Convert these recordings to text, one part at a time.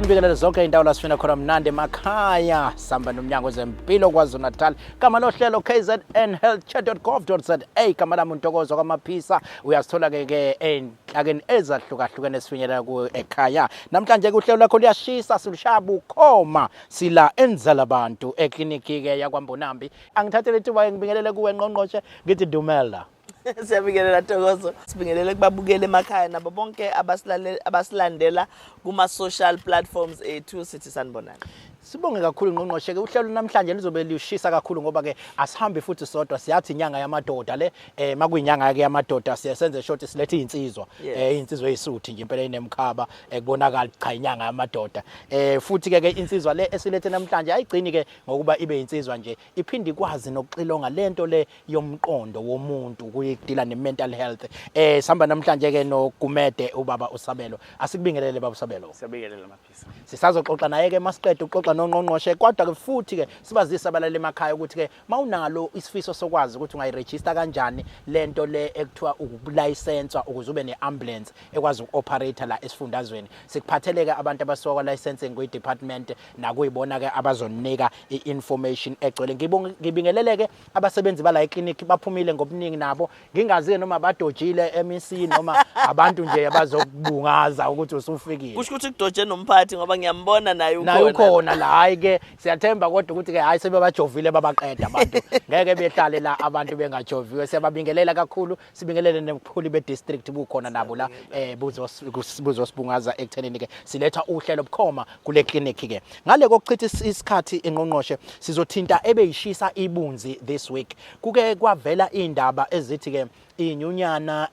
Sinibingelele zonke indawo la sifuna khona mnandi emakhaya. Samba nomnyango wezempilo KwaZulu Natal. Gama lohlelo kznhealthcare.gov.za. Gama lami uNtokozo kwaMaphisa. Uyasithola ke ke enhlakeni ezahlukahlukene esifinyelela ku ekhaya. Namhlanje kuhlelo lakho liyashisa, silushaya bukhoma sila enzalabantu ekliniki ke yakwaMbonambi. Angithathele ithuba ngibingelele kuwe ngqongqoshe, ngithi dumela. Siyabingelela Ntokozo. Sibingelele kubabukeli emakhaya nabo bonke abasilandela kuma-social platforms ethu, sithi sanibonani. Sibonge kakhulu ngqongqoshe ke, uhlelo namhlanje lizobe lishisa kakhulu ngoba ke asihambi futhi sodwa, siyathi inyanga yamadoda le, makuyinyanga ke yamadoda siyasenze short silethe izinsizwa. Izinsizwa ezisuthi nje impela inemkhaba, kubonakala cha inyanga yamadoda. Futhi ke insizwa le esilethe namhlanje ayigcini ke ngokuba ibe insizwa nje, iphinde ikwazi nokuxilonga lento le yomqondo womuntu kuyidila ne-mental health. Sihamba namhlanje ke noGumede, ubaba uSabelo. Asikubingelele baba uSabelo. Siyabingelela Maphisa. Sisazoxoxa naye ke masiqeda ukuxoxa nongqongqoshe, kodwa ke futhi ke sibazisa abalali emakhaya ukuthi ke mawunalo isifiso sokwazi ukuthi ungayiregister kanjani lento le ekuthiwa ukulayisenswa ukuze ube ne-ambulance ekwazi uku-operate la esifundazweni, sikuphatheleke abantu abasuka kwa-licensing kwi-department nakuyibona ke abazonika i-information egcwele. Ngibingeleleke abasebenzi bala eclinic, baphumile ngobuningi nabo, ngingazi noma badojile MEC noma abantu nje abazokubungaza ukuthi usufikile. Kusho ukuthi kudoje nomphathi ngoba ngiyambona naye ukhona. Naye ukhona la. Hayi ke siyathemba kodwa ukuthi ke hayi sebebajovile babaqeda abantu, ngeke behlale la abantu bengajoviwe. Siyababingelela kakhulu, sibingelele nebukhulu be-district bukhona nabo la, buzosibungaza ekuthenini ke siletha uhlelo bukhoma kule clinic ke. Ngale kokuchitha isikhathi ingqongqoshe, sizothinta ebeyishisa ibunzi this week. Kuke kwavela indaba ezithi ke inyunyana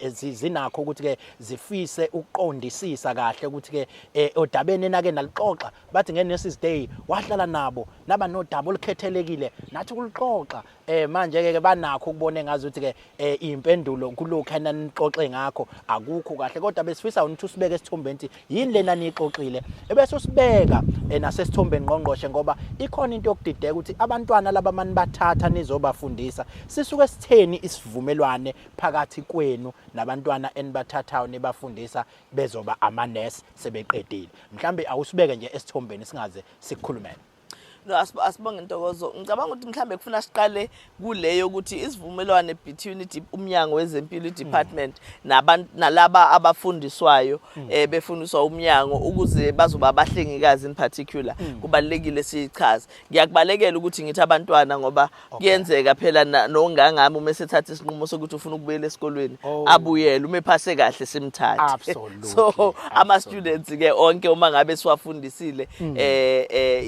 zinakho ukuthi ke zifise ukuqondisisa kahle ukuthi ke odabeni enake nalixoxa, bathi nge-Nurses Day wahlala nabo naba nodaba olukhethelekile nathi ukuluxoxa. Manje ke banakho ukubona engazi ukuthi ke impendulo kulokhu enanixoxe ngakho akukho kahle, kodwa besifisa ukuthi usibeke esithombeni ukuthi yini lena niyixoxile, ebese usibeka nasesithombeni ngqongqoshe, ngoba ikhona into yokudideka ukuthi abantwana laba manibathatha nizobafundisa, sisuke sitheni isivumelwane phakathi kwenu nabantwana enibathathayo nibafundisa bezoba amanesi sebeqedile? Mhlambe awusibeke nje esithombeni singaze sikukhulumele. No, asibonge Ntokozo. Ngicabanga ukuthi mhlambe kufuna siqale kuleyo ukuthi isivumelwane between umnyango wezempilo, i-department, nabantu nalaba abafundiswayo, befundiswa umnyango ukuze bazoba abahlengikazi in particular. Kubalekile sichaze. Ngiyakubalekela ukuthi ngithi abantwana ngoba kuyenzeka phela nongangami uma esethatha isinqumo sokuthi ufuna ukubuyela esikolweni abuyele, uma ephase kahle simthathe. So ama students ke onke uma ngabe siwafundisile,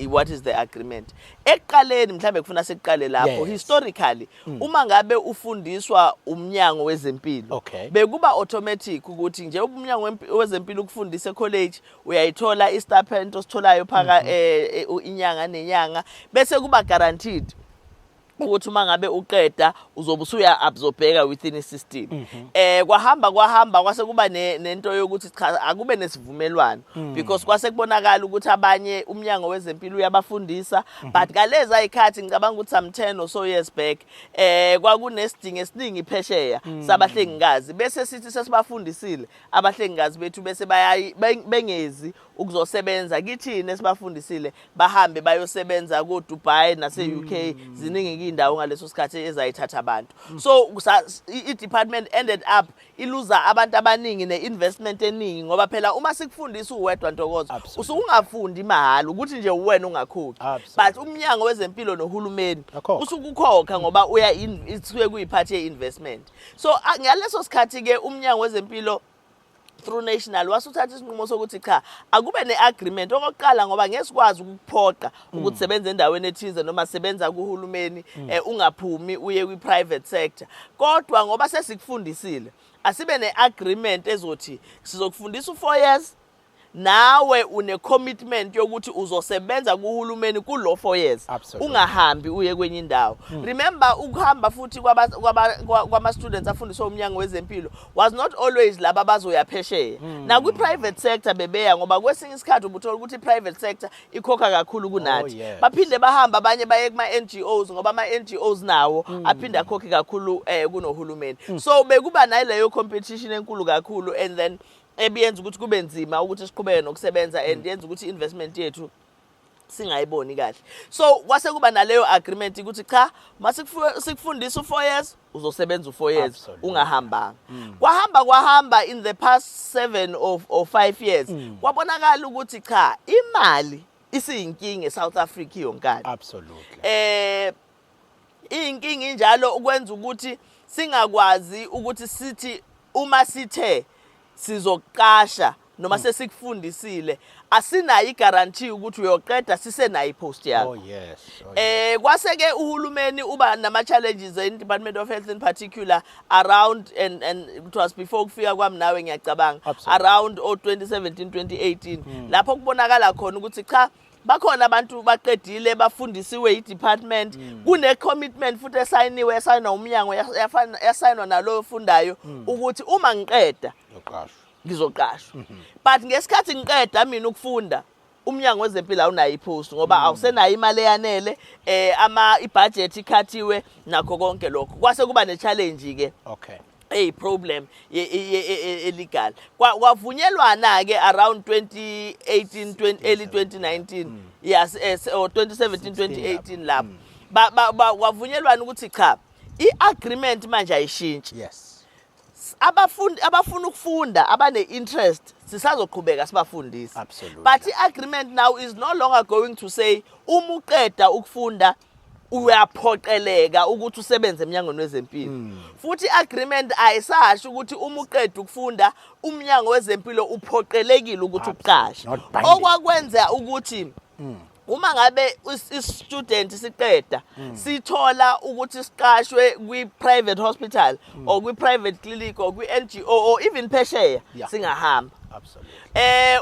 what is the agreement ekuqaleni? Mhlambe kufuna siqale lapho. Historically, uma ngabe ufundiswa umnyango wezempilo, bekuba automatic ukuthi nje umnyango wezempilo ukufundisa e-college, uyayithola i-stipend ositholayo phaka inyanga nenyanga, bese kuba guaranteed ukuthi uma ngabe uqeda uzobe usuya absorbeka within i-system. Kwahamba kwahamba kwase kuba nento yokuthi cha, akube nesivumelwano, because kwase kubonakala ukuthi abanye umnyango wezempilo uyabafundisa, but ngalezi ayikhathi, ngicabanga ukuthi some 10 or so years back, kwakunesidingo esiningi phesheya sabahlengikazi, bese sithi sesibafundisile abahlengikazi bethu, bese bayayi bengezi ukuzosebenza kithina esibafundisile, bahambe bayosebenza ko Dubai nase UK. Ziningi indawo ngaleso sikhathi ezayithatha abantu. So i-department ended up iluza abantu abaningi ne-investment eningi, ngoba phela uma sikufundisa uwedwa Ntokozo, usukungafundi mahhala, ukuthi nje uwena ungakhokhi, but umnyango wezempilo nohulumeni Akhokha. usukukhokha ngoba uya isuke kuyiphathi ye-investment. So ngaleso sikhathi ke umnyango wezempilo through national wasuthatha isinqumo sokuthi cha, akube ne-agreement okokuqala, ngoba ngeke sikwazi ukukuphoqa ukuthi sebenza endaweni ethize noma sebenza kuhulumeni, ungaphumi uye kwi-private sector, kodwa ngoba sesikufundisile, asibe ne-agreement ezothi sizokufundisa u-4 years, nawe une-commitment yokuthi uzosebenza kuhulumeni kulo 4 years, ungahambi uye kwenye indawo. Remember, ukuhamba futhi kwama-students afundiswa umnyango wezempilo was not always laba abazoya phesheya. Nakwi-private sector bebeya, ngoba kwesinye isikhathi ubuthola ukuthi i-private sector ikhokha kakhulu kunathi. Baphinde bahamba abanye baye kuma-NGOs, ngoba ama-NGOs nawo aphinde akhokhe kakhulu kunohulumeni. So bekuba naleyo competition enkulu kakhulu and then Ebiyenza ukuthi kube nzima ukuthi siqhubeke nokusebenza and yenza ukuthi investment yethu singayiboni kahle. So kwase kuba naleyo agreement ukuthi cha, mase sikufundisa u4 years, uzosebenza u4 years. Ungahambanga. Kwahamba kwahamba, in the past 7 or 5 years kwabonakala ukuthi cha, imali isiyinkinga eSouth Africa yonkana. Inkinga injalo ukwenza ukuthi singakwazi ukuthi sithi uma sithe sizoqasha noma sesikufundisile, asinayo iguarantee ukuthi uyoqeda sisenayo ipost yakho. Oh yes. Kwase ke uhulumeni uba nama challenges in Department of Health in particular around and it was before kufika kwami nawe, ngiyacabanga, around o 2017 2018, lapho kubonakala khona ukuthi cha, bakhona abantu baqedile, bafundisiwe i-department, kune commitment futhi esayiniwe, esayinwa umnyango, yasayinwa naloyo ofundayo ukuthi uma ngiqeda Yoqashwa. ngizoqashwa. But ngesikhathi ngiqeda mina ukufunda, umnyango wezempilo awunayo ipost ngoba awusenayo imali eyanele, ama ibudget ikhathiwe nakho konke lokho. Kwase kuba ne challenge ke eyi problem illegal. Kwavunyelwana ke around 2018, 20, early 2019, yes, or 2017, 2018 lapho kwavunyelwana ukuthi cha, i-agreement manje ayishintshi. Abafundi abafuna ukufunda, abane interest, sisazoqhubeka sibafundise. But i-agreement now is no longer going to say uma uqeda ukufunda uyaphoqeleka ukuthi usebenze eminyangweni wezempilo. Futhi i-agreement ayisasho ukuthi uma uqeda ukufunda umnyango wezempilo uphoqelekile ukuthi ukuqashe. Not binding. Okwakwenza ukuthi uma ngabe i-student siqeda sithola ukuthi siqashwe kwi-private hospital or kwi-private clinic or kwi-NGO or even phesheya, singahamba.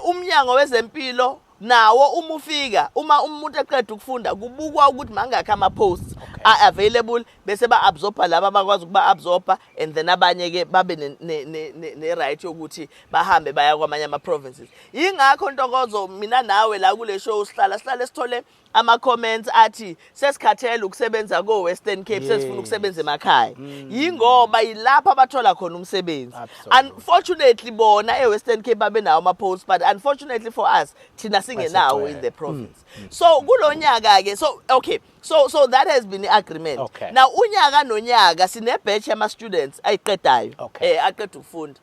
Umnyango wezempilo nawo uma ufika, uma umuntu eqeda ukufunda, kubukwa ukuthi mangakhi ama posts are available, bese ba absorba laba abakwazi ukuba absorba, and then abanye ke babe ne right yokuthi bahambe baya kwamanye ama provinces. Ingakho, Ntokozo, mina nawe la kule show sihlala sithole ama comments athi sesikhathele ukusebenza ko Western Cape, sesifuna ukusebenza emakhaya. Yingoba yilapha abathola khona umsebenzi. Unfortunately bona e-Western Cape babenawo ama-posts, but unfortunately for us thina singenawo in the province. So kulo nyaka ke, so okay, so that has been the agreement. Now unyaka nonyaka sine batch yama students ayiqedayo, aqeda ukufunda.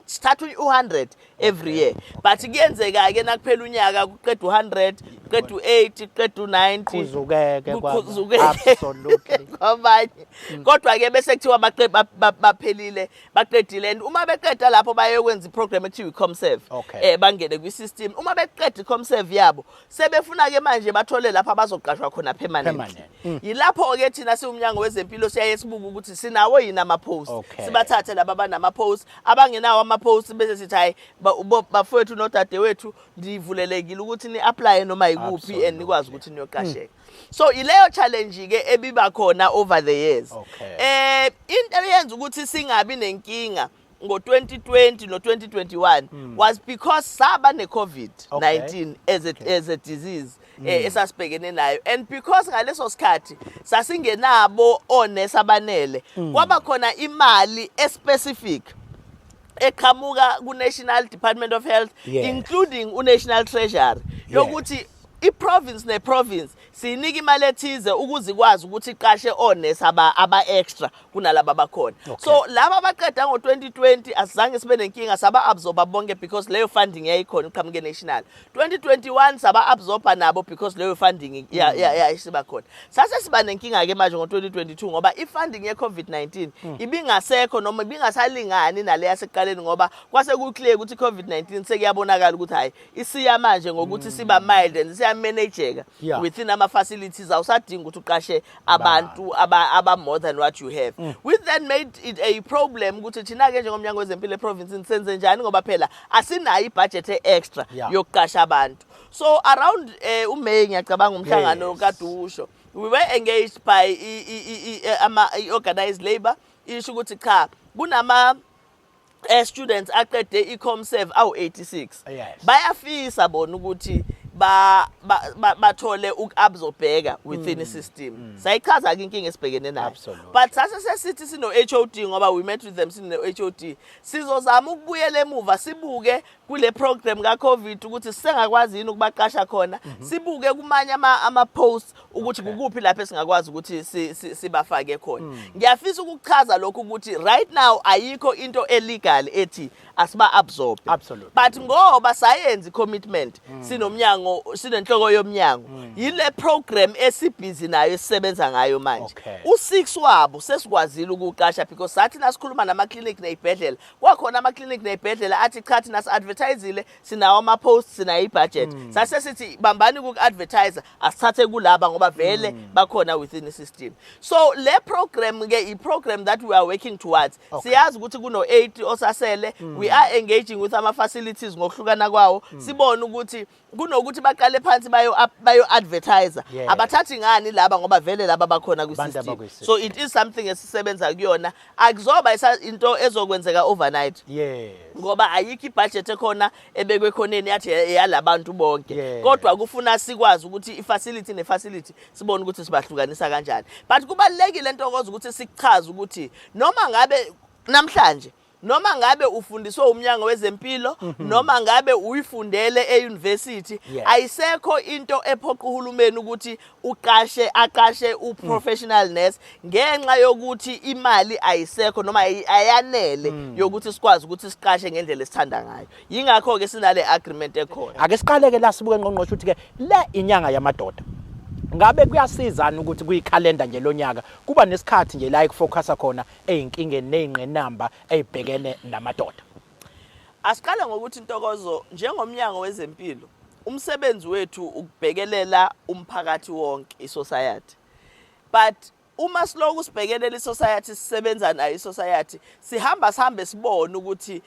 Sithatha u-100 every year, but kuyenzeka ke nakuphela unyaka kuqeda u-100, kuqeda u-80, kuqeda u-90. Kuzukeke. Kukhuzukeke kwabanye. Kodwa ke bese kuthiwa baphelile, baqedile, and uma beqeda lapho bayokwenza iprogram ekuthiwa i-Comserve. Bangene kwi-system. Uma beqeda i-Comserve yabo, sebefuna ke manje bathole lapho abazoqashwa khona permanently. Permanent. Yilapho ke thina siwumnyango wezempilo siyaye sibuke ukuthi sinawo yini ama-post, sibathathe laba abanama-post. Abangenawo ama-post bese sithi hayi, bafowethu nodadewethu, ndivulelekile ukuthi ni-applye noma yikuphi and nikwazi ukuthi niyoqasheka. So ileyo challenge ke ebiba khona over the years. Into eyenza ukuthi singabi nenkinga ngo-2020 no-2021 was because saba ne-COVID-19 as a disease esasibhekene nayo, and because ngaleso sikhathi sasingenabo onesi abanele, kwaba khona imali especific eqhamuka ku-National Department of Health, including u-National Treasury, yokuthi i-province ne-province siyinika imali ethize ukuze ikwazi ukuthi iqashe onesi aba extra kunalaba abakhona. So laba abaqeda ngo-2020 asizange sibe nenkinga, saba-absorba bonke because leyo funding yayikhona iqhamuke national. 2021 saba-absorba nabo because leyo funding yayisiba khona. Sase siba nenkinga-ke manje ngo-2022 ngoba i-funding ye-COVID-19 ibingasekho noma ibingasalingani nale yasekuqaleni, ngoba kwase ku-clear ukuthi i-COVID-19 sekuyabonakala ukuthi hhayi, isiya manje ngokuthi siba mild and siyamanageka within ama-facilities, awusadingi ukuthi uqashe abantu aba more than what you have, which then made it a problem ukuthi thina-ke njengomnyango wezempilo eprovinsini senze njani, ngoba phela asinayo ibudget e-extra yokuqasha abantu. So around uMay, ngiyacabanga umhlangano kade usho, we were engaged by ama i-organized labor, isho ukuthi cha, kunama students aqede i-Comserve awu-86, bayafisa bona ukuthi bathole ukuabsorbeka within the system. Sayichaza ke inkinga esibhekene nayo. But sase sesithi sino HOD, ngoba we met with them sino HOD, sizozama ukubuyela emuva sibuke kule program ka COVID ukuthi sisengakwazi yini ukubaqasha khona, sibuke kumanye ama posts ukuthi kukuphi lapho esingakwazi ukuthi sibafake khona. Ngiyafisa ukuchaza lokhu ukuthi right now ayikho into illegal ethi asiba absorb. But ngoba sayenza commitment sinomnyango, sinenhloko yomnyango, yile program esibhizi nayo esisebenza ngayo manje. U6 wabo sesikwazile ukuqasha, because sathi nasikhuluma nama clinic nezibhedlela, kwakhona ama clinic nezibhedlela athi cha thina si-advertisile, sinawo ama posts, sinayo ibudget. Sase sithi bambani ku-advertise, asithathe kulaba ngoba vele bakhona within the system. So le program ke i program that we are working towards. Siyazi ukuthi kuno 80 osasele. We are engaging with ama facilities ngokuhlukana kwawo, sibone ukuthi kunokuthi baqale phansi bayo advertise, abathathi ngani laba ngoba vele laba bakhona kwi Abantu system. abakwi-system. So it is something esisebenza kuyona, akuzoba into ezokwenzeka overnight, ngoba ayikho ibudget ekhona ebekwe khoneni yathi yalabantu bonke. Kodwa kufuna sikwazi ukuthi ifacility nefacility sibone ukuthi sibahlukanisa kanjani. But kubalulekile Ntokozo ukuthi sikuchaze ukuthi noma ngabe namhlanje, noma ngabe ufundiswe umnyango wezempilo, noma ngabe uyifundele e-university, ayisekho into ephoqa uhulumeni ukuthi uqashe aqashe u-professional nurse ngenxa yokuthi imali ayisekho noma ayanele yokuthi sikwazi ukuthi siqashe ngendlela esithanda ngayo. Yingakho ke sinale agreement ekhona. Ake siqaleke la sibuke, ngqongqoshe, ukuthi ke le inyanga yamadoda, ngabe kuyasizana ukuthi kuyikhalenda nje lonyaka kuba nesikhathi nje la ekufocusa khona ey'nkingeni ney'ngqinamba ey'bhekene namadoda? Asiqale ngokuthi, Ntokozo, njengomnyango wezempilo umsebenzi wethu ukubhekelela umphakathi wonke, isociety. But uma siloku sibhekelela isociety, sisebenza nayo isociety, sihamba sihambe sibone ukuthi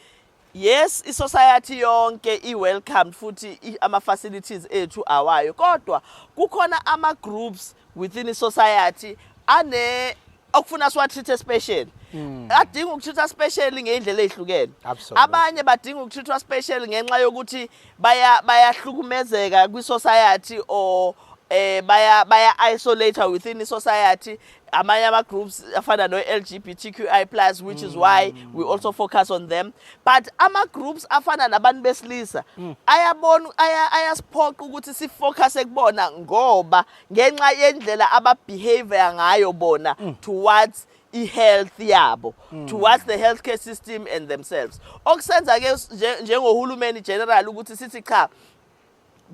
yes, isociety yonke i-welcome futhi ama-facilities ethu awayo, kodwa kukhona ama-groups within i-society ane okufuna siwa-treat special, adinga ukutreat special ngey'ndlela ey'hlukene. Abanye badinga ukutreatwa special ngenxa yokuthi bayahlukumezeka kwi-society or baya isolate within i-society, amanye ama groups afana no LGBTQI+, which is why we also focus on them. But ama groups afana nabantu besilisa ayabona ayasiphoqa ukuthi sifocus kubona, ngoba ngenxa yendlela ababehavior ngayo bona towards i-health yabo, towards the healthcare system and themselves, okusenza ke njengohulumeni general ukuthi sithi cha,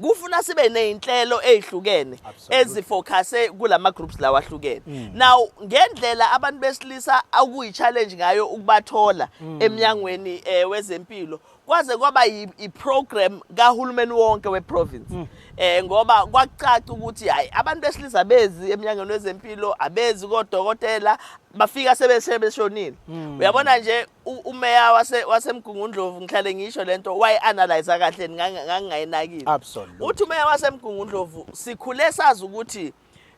kufuna sibe nezinhlelo ezihlukene ezifocuse kulama groups lawa ahlukene. Now ngendlela abantu besilisa okuyi-challenge ngayo ukubathola eminyangweni wezempilo, kwaze kwaba i-program kahulumeni wonke we-province, ngoba kwakucaca ukuthi hayi, abantu besilisa bezi eminyangweni wezempilo, abezi kodokotela, bafika sebeshonile. Uyabona nje umeya waseMgungundlovu, ngihlale ngisho lento, wayi-analyze kahle, ngangingayinakile. Uthi umeya waseMgungundlovu, sikhule sazi ukuthi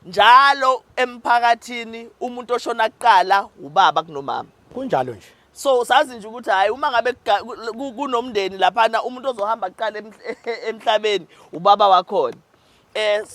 njalo emphakathini umuntu oshona kuqala ubaba kunomama. Kunjalo nje. So sazi nje ukuthi hayi, uma ngabe kunomndeni laphana, umuntu ozohamba kuqala emhlabeni ubaba wakhona.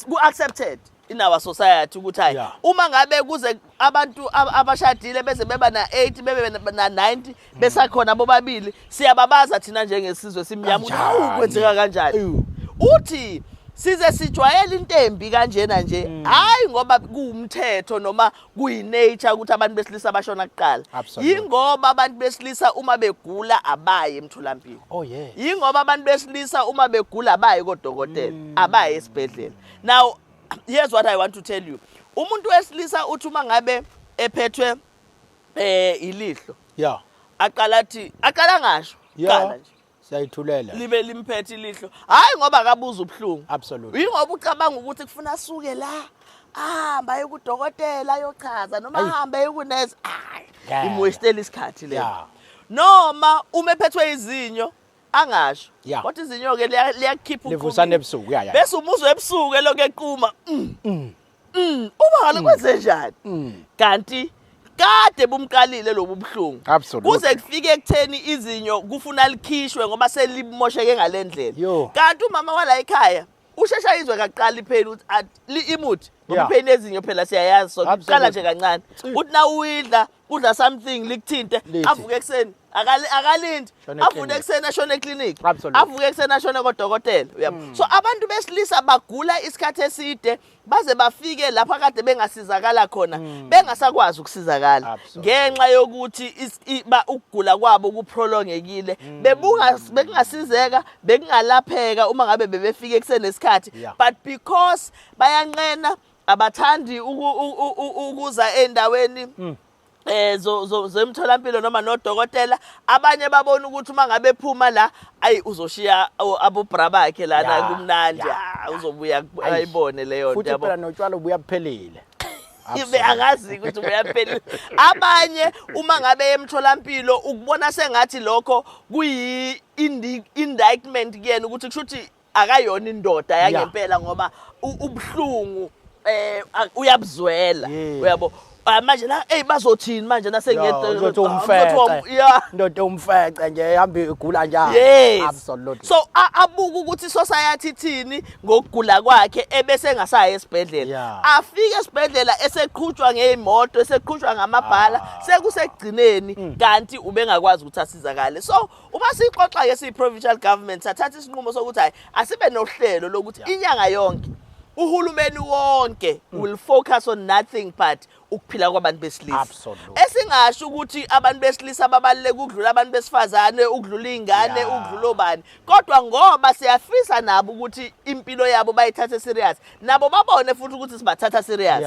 Ku-accepted in our society ukuthi hayi, uma ngabe kuze abantu abashadile beze beba na 80, bebe na 90, besakhona bobabili, siyababaza thina njengesizwe simnyama ukuthi Kanjani? hawu, kwenzeka kanjani? Ewu. Uthi size sijwayele into embi kanjena nje, hayi ngoba kuwumthetho noma kuyi-nature ukuthi abantu besilisa bashona kuqala. Yingoba abantu besilisa uma begula abayi emtholampilo. Oh yes. Yingoba abantu besilisa uma begula abayi kodokotela, abayi esibhedlela. Now here's what I want to tell you: umuntu wesilisa uthi uma ngabe ephethwe ilihlo, aqala athi, aqala ngasho qala nje, Siyayithulela. Libe limphethe ilihlo, hayi ngoba akabuza ubuhlungu. Yingoba ucabanga ukuthi kufuna asuke la ahambe aye kudokotela ayochaza, noma ahambe aye kunesi, hayi, imwastela isikhathi le. Noma uma ephethwe izinyo angasho, kodwa izinyo ke liyakhipha Livusana uqhumile. ebusuku, ya. Bese umuzwe ebusuku elokhu equma, uma ngale kwenze njani, kanti kade bumqalile lobu buhlungu, kuze kufike ekutheni izinyo kufuna likhishwe ngoba selimosheke ngalendlela. Yo. Kanti umama wala ekhaya Ushesha izwe kaqala ipain ukuthi imuthi ngoba Yeah. ipain ezinyo phela siyayazi, so Absolutely. qala nje kancane, uthi na uyidla, udla something likuthinte. Lithi. Avuke ekuseni, akalindi. Shone Avuke eclinic. ekuseni, ashone eclinic. Absolutely. Avuke ekuseni, ashone kodokotela, uyabo. So abantu besilisa bagula isikhathi eside baze bafike lapha kade bengasizakala khona, bengasakwazi ukusizakala Absolutely. ngenxa yokuthi ukugula kwabo kuprolongekile. Bekungasizeka, bekungalapheka uma ngabe bebefike kusenesikhathi, but because bayanqena, abathandi ukuza endaweni zemtholampilo noma nodokotela. Abanye babona ukuthi uma ngabe ephuma la, ayi, uzoshiya abobra bakhe lana, kumnandi, uzobuya Ayi. ayibone leyo nto, Futhi yabo. phela notshwala buya buphelile. Ibe angazi ukuthi uyaphelile. Abanye uma ngabe emtholampilo, ukubona sengathi lokho kuyi indictment kuyena, ukuthi kusho ukuthi akayona indoda yangempela, ngoba ubuhlungu uyabuzwela, uyabo. Manje la, hey, bazothini manje nasengiyedwa? Uzothi umfece. Indoda umfece nje ihamba igula njalo. Yes. Absolutely. So abuka ukuthi society ithini ngokugula kwakhe, ebese engasayi esibhedlela. Afike esibhedlela eseqhutshwa ngeimoto, eseqhutshwa ngamabhala, sekusekugcineni, kanti ubengakwazi ukuthi asizakale. So uma sixoxa ke siyi provincial government, sathatha isinqumo sokuthi hayi, asibe nohlelo lokuthi inyanga yonke uhulumeni wonke will focus on nothing but ukuphila kwabantu besilisa. Esingasho ukuthi abantu besilisa babaluleke ukudlula abantu besifazane, ukudlula iy'ngane, ukudlula obani, kodwa ngoba siyafisa nabo ukuthi impilo yabo bayithathe serious, nabo babone futhi ukuthi sibathatha serious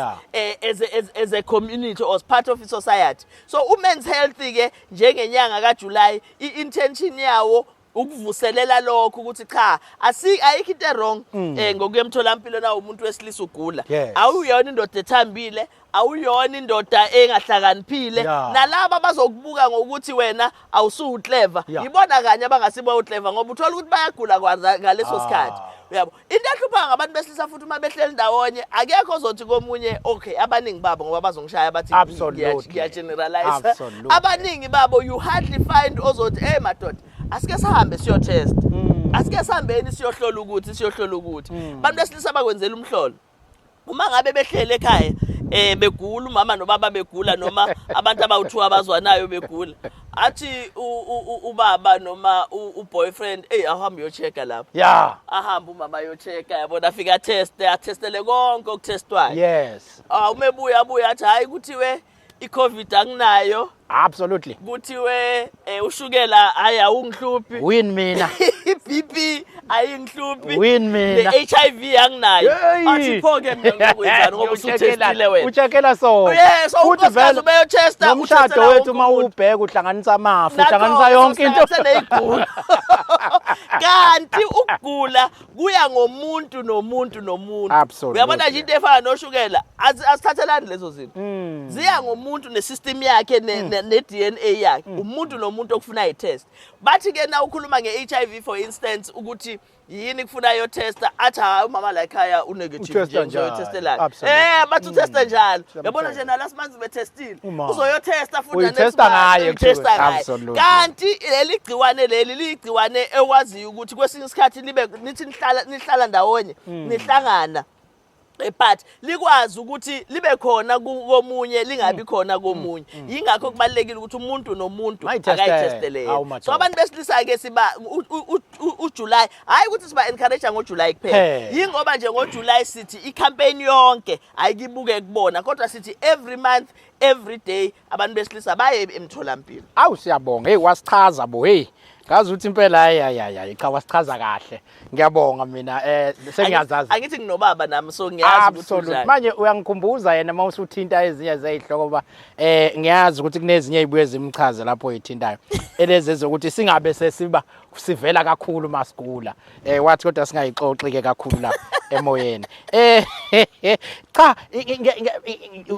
as a community or as part of society. So u-men's health ke, njengenyanga kaJuly, i-intention yawo ukuvuselela lokho ukuthi cha, ayikho into wrong ngokuya emtholampilo na umuntu wesilisa ugula. Awuyona indoda ethambile, awuyona indoda engahlakaniphile. Nalaba bazokubuka ngokuthi wena awusuwuclever, ibona kanye abangasibo uclever, ngoba uthola ukuthi bayagula ngaleso sikhathi, uyabo. Into ehlupha ngabantu besilisa futhi, uma behleli ndawonye, akekho ozothi komunye, okay, abaningi babo, ngoba bazongishaya bathi ngiya-generalize, abaningi babo you hardly find ozothi, "Hey madoda, asike sihambe siyotest, asike sihambeni siyohlola ukuthi siyohlola ukuthi." Abantu besilisa bakwenzela umhlolo uma ngabe behlele ekhaya, begula, umama nobaba begula, noma abantu abawu2 abazwanayo begula, athi ubaba noma uboyfriend, "Hey, ahambe uyochecka lapha." Ahambe umama ayochecka, yabona, afika test, atestele konke okutestwayo. Ah, uma ebuya, abuya athi, "Hayi, kuthiwe i-COVID anginayo." Kuthiwe ushukela hayi awungihluphi. Win mina. I-BP ayingihluphi. Win mina. Ne-HIV anginayo. Hey! Athi, "Pho ke mina ngizokwenzani ngoba usutestile wena?" Uchekela so. Yes, so Futhi unkosikazi vele ubeyotesta, nomshado utestela wethu wonke uma umuntu. ubheka uhlanganisa amafu, Nakho, uhlanganisa yonke into. seneyigula. Kanti ukugula kuya ngomuntu nomuntu nomuntu. Uyabona nje into efana noshukela, azithathelani lezo zinto. Ziya ngomuntu nesystem yakhe ne-DNA yakhe. Umuntu nomuntu okufuna i-test. Bathi ke na ukhuluma nge-HIV for instance, ukuthi yini kufuna yotesta, athi, "Hayi, umama la ekhaya unegative Utesta nje, njalo. ngizoyotestelani?" Bathi utesta njalo. Uyabona nje na last month betestile. Uma. Uzoyotesta futhi Uyitesta next month, ngaye uyitesta kuthiwe. ngaye. Kanti leli gciwane leli liyigciwane ekwaziyo ukuthi kwesinye isikhathi libe nithi nihlala ndawonye, nihlangana, but likwazi ukuthi libe khona komunye, lingabi khona komunye. Yingakho kubalulekile ukuthi umuntu nomuntu Mayitestele. akayitestele yena. Awu, madoda. So abantu besilisa ke siba uJuly, hayi ukuthi siba encourage ngoJuly kuphela, yingoba nje ngoJuly sithi icampaign yonke ayikibuke kubona, kodwa sithi every month, every day, abantu besilisa baye emtholampilo. Awu, siyabonga. Hey, wasichaza bo. Hey, ngazi ukuthi impela, hayi hayi hayi, cha, wasichaza kahle. Ngiyabonga mina, sengiyazazi. Angithi nginobaba nami, so ngiyazi ukuthi Absolute. unjani. Manje uyangikhumbuza yena uma usuthinta ezinye zezihloko, ba ngiyazi ukuthi kunezinye ezibuye zimchaze lapho oyithintayo. Elezi ezokuthi singabe sesiba sivela kakhulu masigula. Wathi kodwa singayixoxi ke kakhulu la emoyeni. Cha,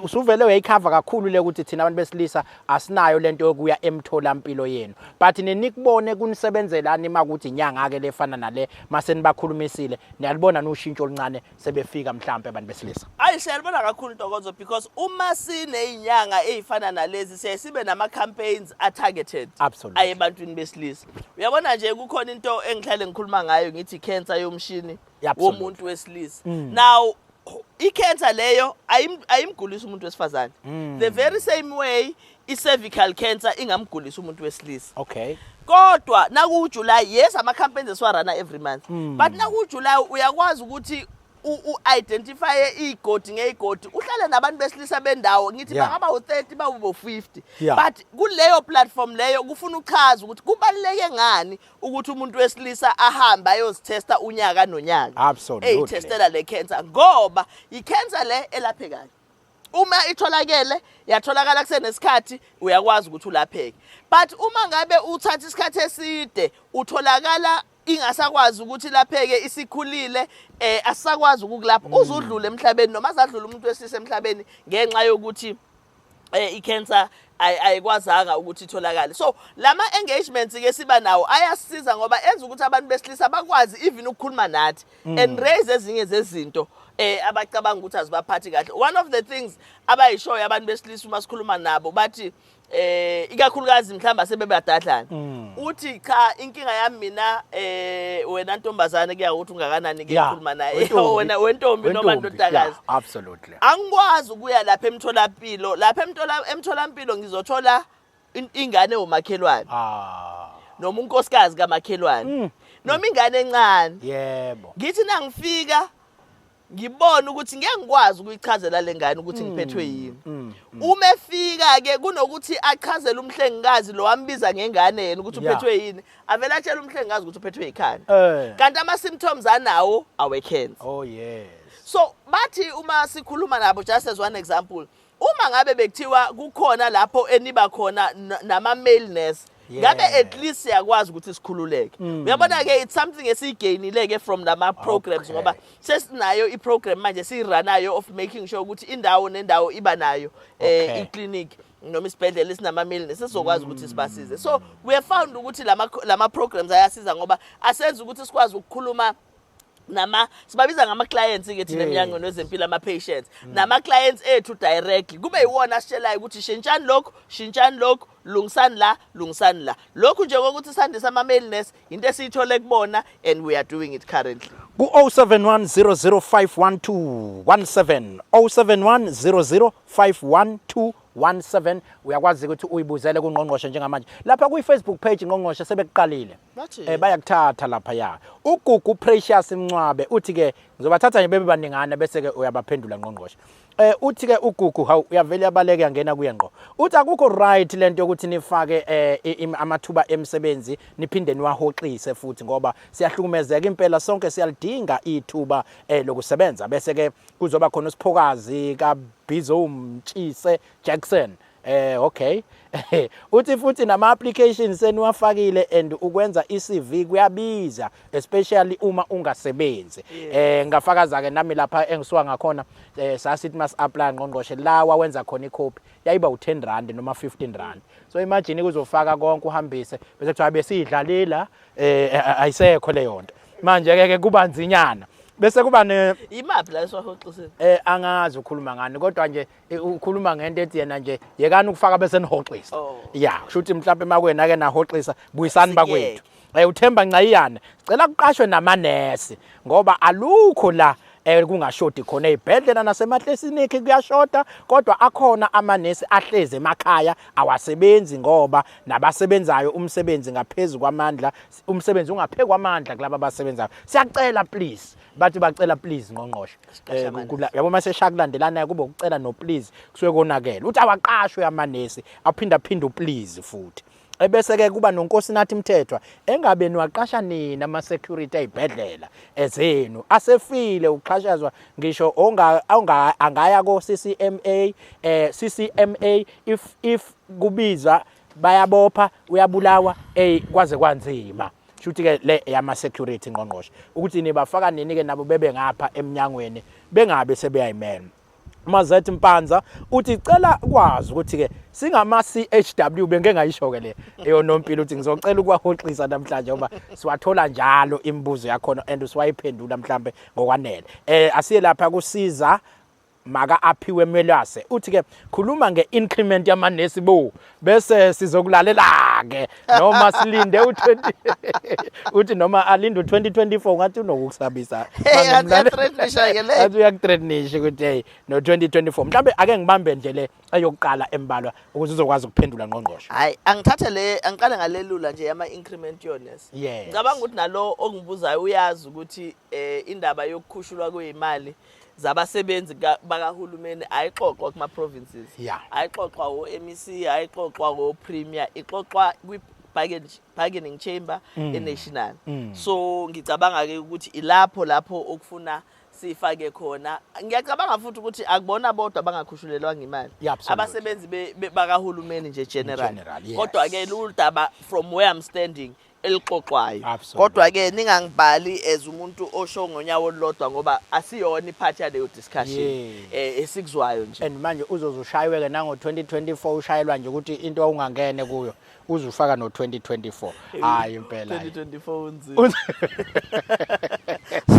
usuvele uyayicover kakhulu le ukuthi thina abantu besilisa asinayo lento yokuya emtholampilo yenu. But nenikubone Nigcine kunisebenzelani makuthi inyanga ke lefana nale mase nibakhulumisile, niyalibona noshintsho oluncane sebefika mhlambe abantu besilisa? Ayi, siyalibona kakhulu, Ntokozo, because uma sineyinyanga ey'fana nalezi, siyaye sibe nama-campaigns a-targeted aye ebantwini besilisa. Uyabona nje, kukhona into engihlale ngikhuluma ngayo, ngithi cancer yomshini womuntu wesilisa. Now i-cancer leyo ayimgulisi umuntu wesifazane the very same way i-cervical cancer ingamgulisi umuntu wesilisa. Kodwa nakuJuly, yes, ama-campaigns esiwa-runa every month, but nakuJuly uyakwazi ukuthi u-identifye iy'godi ngey'godi, uhlale nabantu besilisa bendawo, ngithi bangaba u-30, bawu-50, but kuleyo platform leyo kufuna uchaze ukuthi kubaluleke ngani ukuthi umuntu wesilisa ahambe ayozithesta unyaka nonyaka, eyithestela le cancer, ngoba i-cancer le elaphekayo. Uma itholakele, yatholakala kusenesikhathi, uyakwazi ukuthi ulapheke, but uma ngabe uthatha isikhathi eside, utholakala ingasakwazi ukuthi ilapheke, isikhulile, asisakwazi ukukulapha, uzudlule emhlabeni noma azadlula umuntu wesilisa emhlabeni ngenxa yokuthi i-cancer ayikwazanga ukuthi itholakale. So lama engagements ke siba nawo ayasisiza ngoba enza ukuthi abantu besilisa bakwazi even ukukhuluma nathi and raise ezinye zezinto abacabanga ukuthi azibaphathi kahle. One of the things abayishoyo abantu besilisa uma sikhuluma nabo, bathi ikakhulukazi mhlawumbe asebebadadlana, uthi, "Cha, inkinga yami mina, wena ntombazane, kuya ukuthi ungakanani ke, ngikhuluma naye Wentombi. wena wentombi noma Wentombi. ndodakazi, angikwazi ukuya lapha emtholampilo, lapha emtholampilo ngizothola ingane womakhelwane noma unkosikazi kamakhelwane noma ingane encane. Ngithi nangifika ngibona ukuthi ngeke ngikwazi ukuyichazela le ngane ukuthi ngiphethwe yini. Uma efika ke, kunokuthi achazele umhlengikazi lo wambiza ngengane yena ukuthi uphethwe yini, avele atshele umhlengikazi ukuthi uphethwe yikhanda, kanti ama-symptoms anawo awe-cancer. So bathi uma sikhuluma nabo, just as one example, uma ngabe bekuthiwa kukhona lapho eniba khona nama-male nurse, ngabe at least siyakwazi ukuthi sikhululeke." Uyabona ke, it's something esiyigainile ke from lama programs, ngoba sesinayo i-program manje esiyi-runayo of making sure ukuthi indawo nendawo iba nayo i-clinic noma isibhedlela esinama-male nurse, sizokwazi ukuthi sibasize. So we have found ukuthi lama programs ayasiza ngoba asenza ukuthi sikwazi ukukhuluma nama, sibabiza ngama-clients ke thina emnyangweni wezempilo, ama-patients nama-clients ethu directly, kube yiwona asitshelayo ukuthi shintshani lokhu, shintshani lokhu, lungisani la, lungisani la. Lokhu nje kokuthi sandise ama-male nurse, into esiyithole kubona, and we are doing it currently. Ku 0710051217, 0710051217, uyakwazi ukuthi uyibuzele kungqongqoshe njengamanje lapha kwi-Facebook page. Ngqongqoshe, sebekuqalile. Bathi? Bayakuthatha lapha ya. UGugu Precious Mncwabe uthi ke, ngizobathatha nje bebe baningana, bese ke uyabaphendula, ngqongqoshe. Uthi ke uGugu, hawu, uyavele yabaleka yangena kuye ngqo. Uthi akukho right lento yokuthi nifake amathuba emisebenzi niphinde niwahoxise futhi, ngoba siyahlukumezeka impela, sonke siyalidinga ithuba lokusebenza. Bese ke kuzoba khona uSiphokazi kaBizo Mtshise Jackson. Okay, uthi futhi nama applications seniwafakile and ukwenza iCV kuyabiza, especially uma ungasebenzi. Ngafakaza ke nami lapha engisuka ngakhona, sasithi mas apply, ngqongqoshe, lawa wenza khona icopy yayiba u10 rand noma 15 rand. So imagine kuzofaka konke, uhambise, bese kuthiwa besiyidlalela, ayisekho leyo nto manje ke kuba nzinyana. Bese kuba ne Imaphi la esiwahoxisile? Angazi ukhuluma ngani, kodwa nje ukhuluma ngento ethi yena nje yekani ukufaka bese nihoxisa. Ya, kusho ukuthi mhlawumbe makwena ke nahoxisa, buyisani Asiyeke. bakwethu. Uthemba Ncayiyana, sicela kuqashwe namanesi ngoba alukho la kungashodi khona ezibhedlela nasemaklinikhi kuyashoda, kodwa akhona amanesi ahlezi emakhaya awasebenzi, ngoba nabasebenzayo umsebenzi ngaphezulu kwamandla, umsebenzi ungaphezu kwamandla kulaba abasebenzayo. Siyacela please, bathi bacela please, ngqongqoshe. Siqashe amanesi. Yabo, mase shaya kulandelana kube ukucela no please, kusuke konakele. Uthi awaqashwe amanesi, aphinda phinda please futhi. Ebese ke kuba noNkosinathi Mthethwa, engabe niwaqasha nini ama security ezibhedlela ezenu asefile uxhashazwa, ngisho onga angaya ko CCMA, CCMA, if kubizwa bayabopha, uyabulawa, kwaze kwanzima. Shuthi ke le yama security, ngqongqoshe, ukuthi nibafaka nini ke nabo bebe ngapha eminyangweni, bengabe sebeyayimela. Mazethi Mpanza uthi cela kwazi ukuthi ke singama CHW, bengeke ngayisho ke le eyonompilo, uthi ngizocela ukwahoxisa namhlanje ngoba siwathola njalo imibuzo yakhona and siwayiphendula mhlambe ngokwanele. Asiye lapha kusiza maka aphiwe Melase, uthi ke khuluma nge-increment yamanesi bo, bese sizokulalela ke noma silinde u20, uthi noma alinde u2024, ngathi unokukusabisa. Hey, ngathi uyathreatenisha-ke le. Ngathi uyakuthreatenisha ukuthi hey, no 2024 mhlambe. Ake ngibambe nje le eyokuqala embalwa ukuze uzokwazi ukuphendula, ngqongqoshe. Hayi, angithathe le, angiqale ngalelula nje yama increment yonesi. Ngicabanga ukuthi nalo ongibuzayo uyazi ukuthi indaba yokukhushulwa kweyimali zabasebenzi bakahulumeni ayixoxwa kuma provinces. Ayixoxwa o-MEC, ayixoxwa o-premier, ixoxwa kwi bargaining chamber e-national. So ngicabanga ke ukuthi ilapho lapho okufuna sifake khona. Ngiyacabanga futhi ukuthi akubona bodwa abangakhushulelwanga imali. Abasebenzi bakahulumeni nje general. General, yes. Kodwa ke lolu daba, from where I'm standing, elixoxwayo. Absolutely. Kodwa ke ningangibhali as umuntu osho ngonyawo olulodwa ngoba asiyona ipart yaleyo discussion. Esikuzwayo nje. And manje uzoze ushaywe-ke nango-2024, ushayelwa nje ukuthi into ungangene kuyo uzufaka no-2024, hhayi impela, hhayi. 2024 unzima.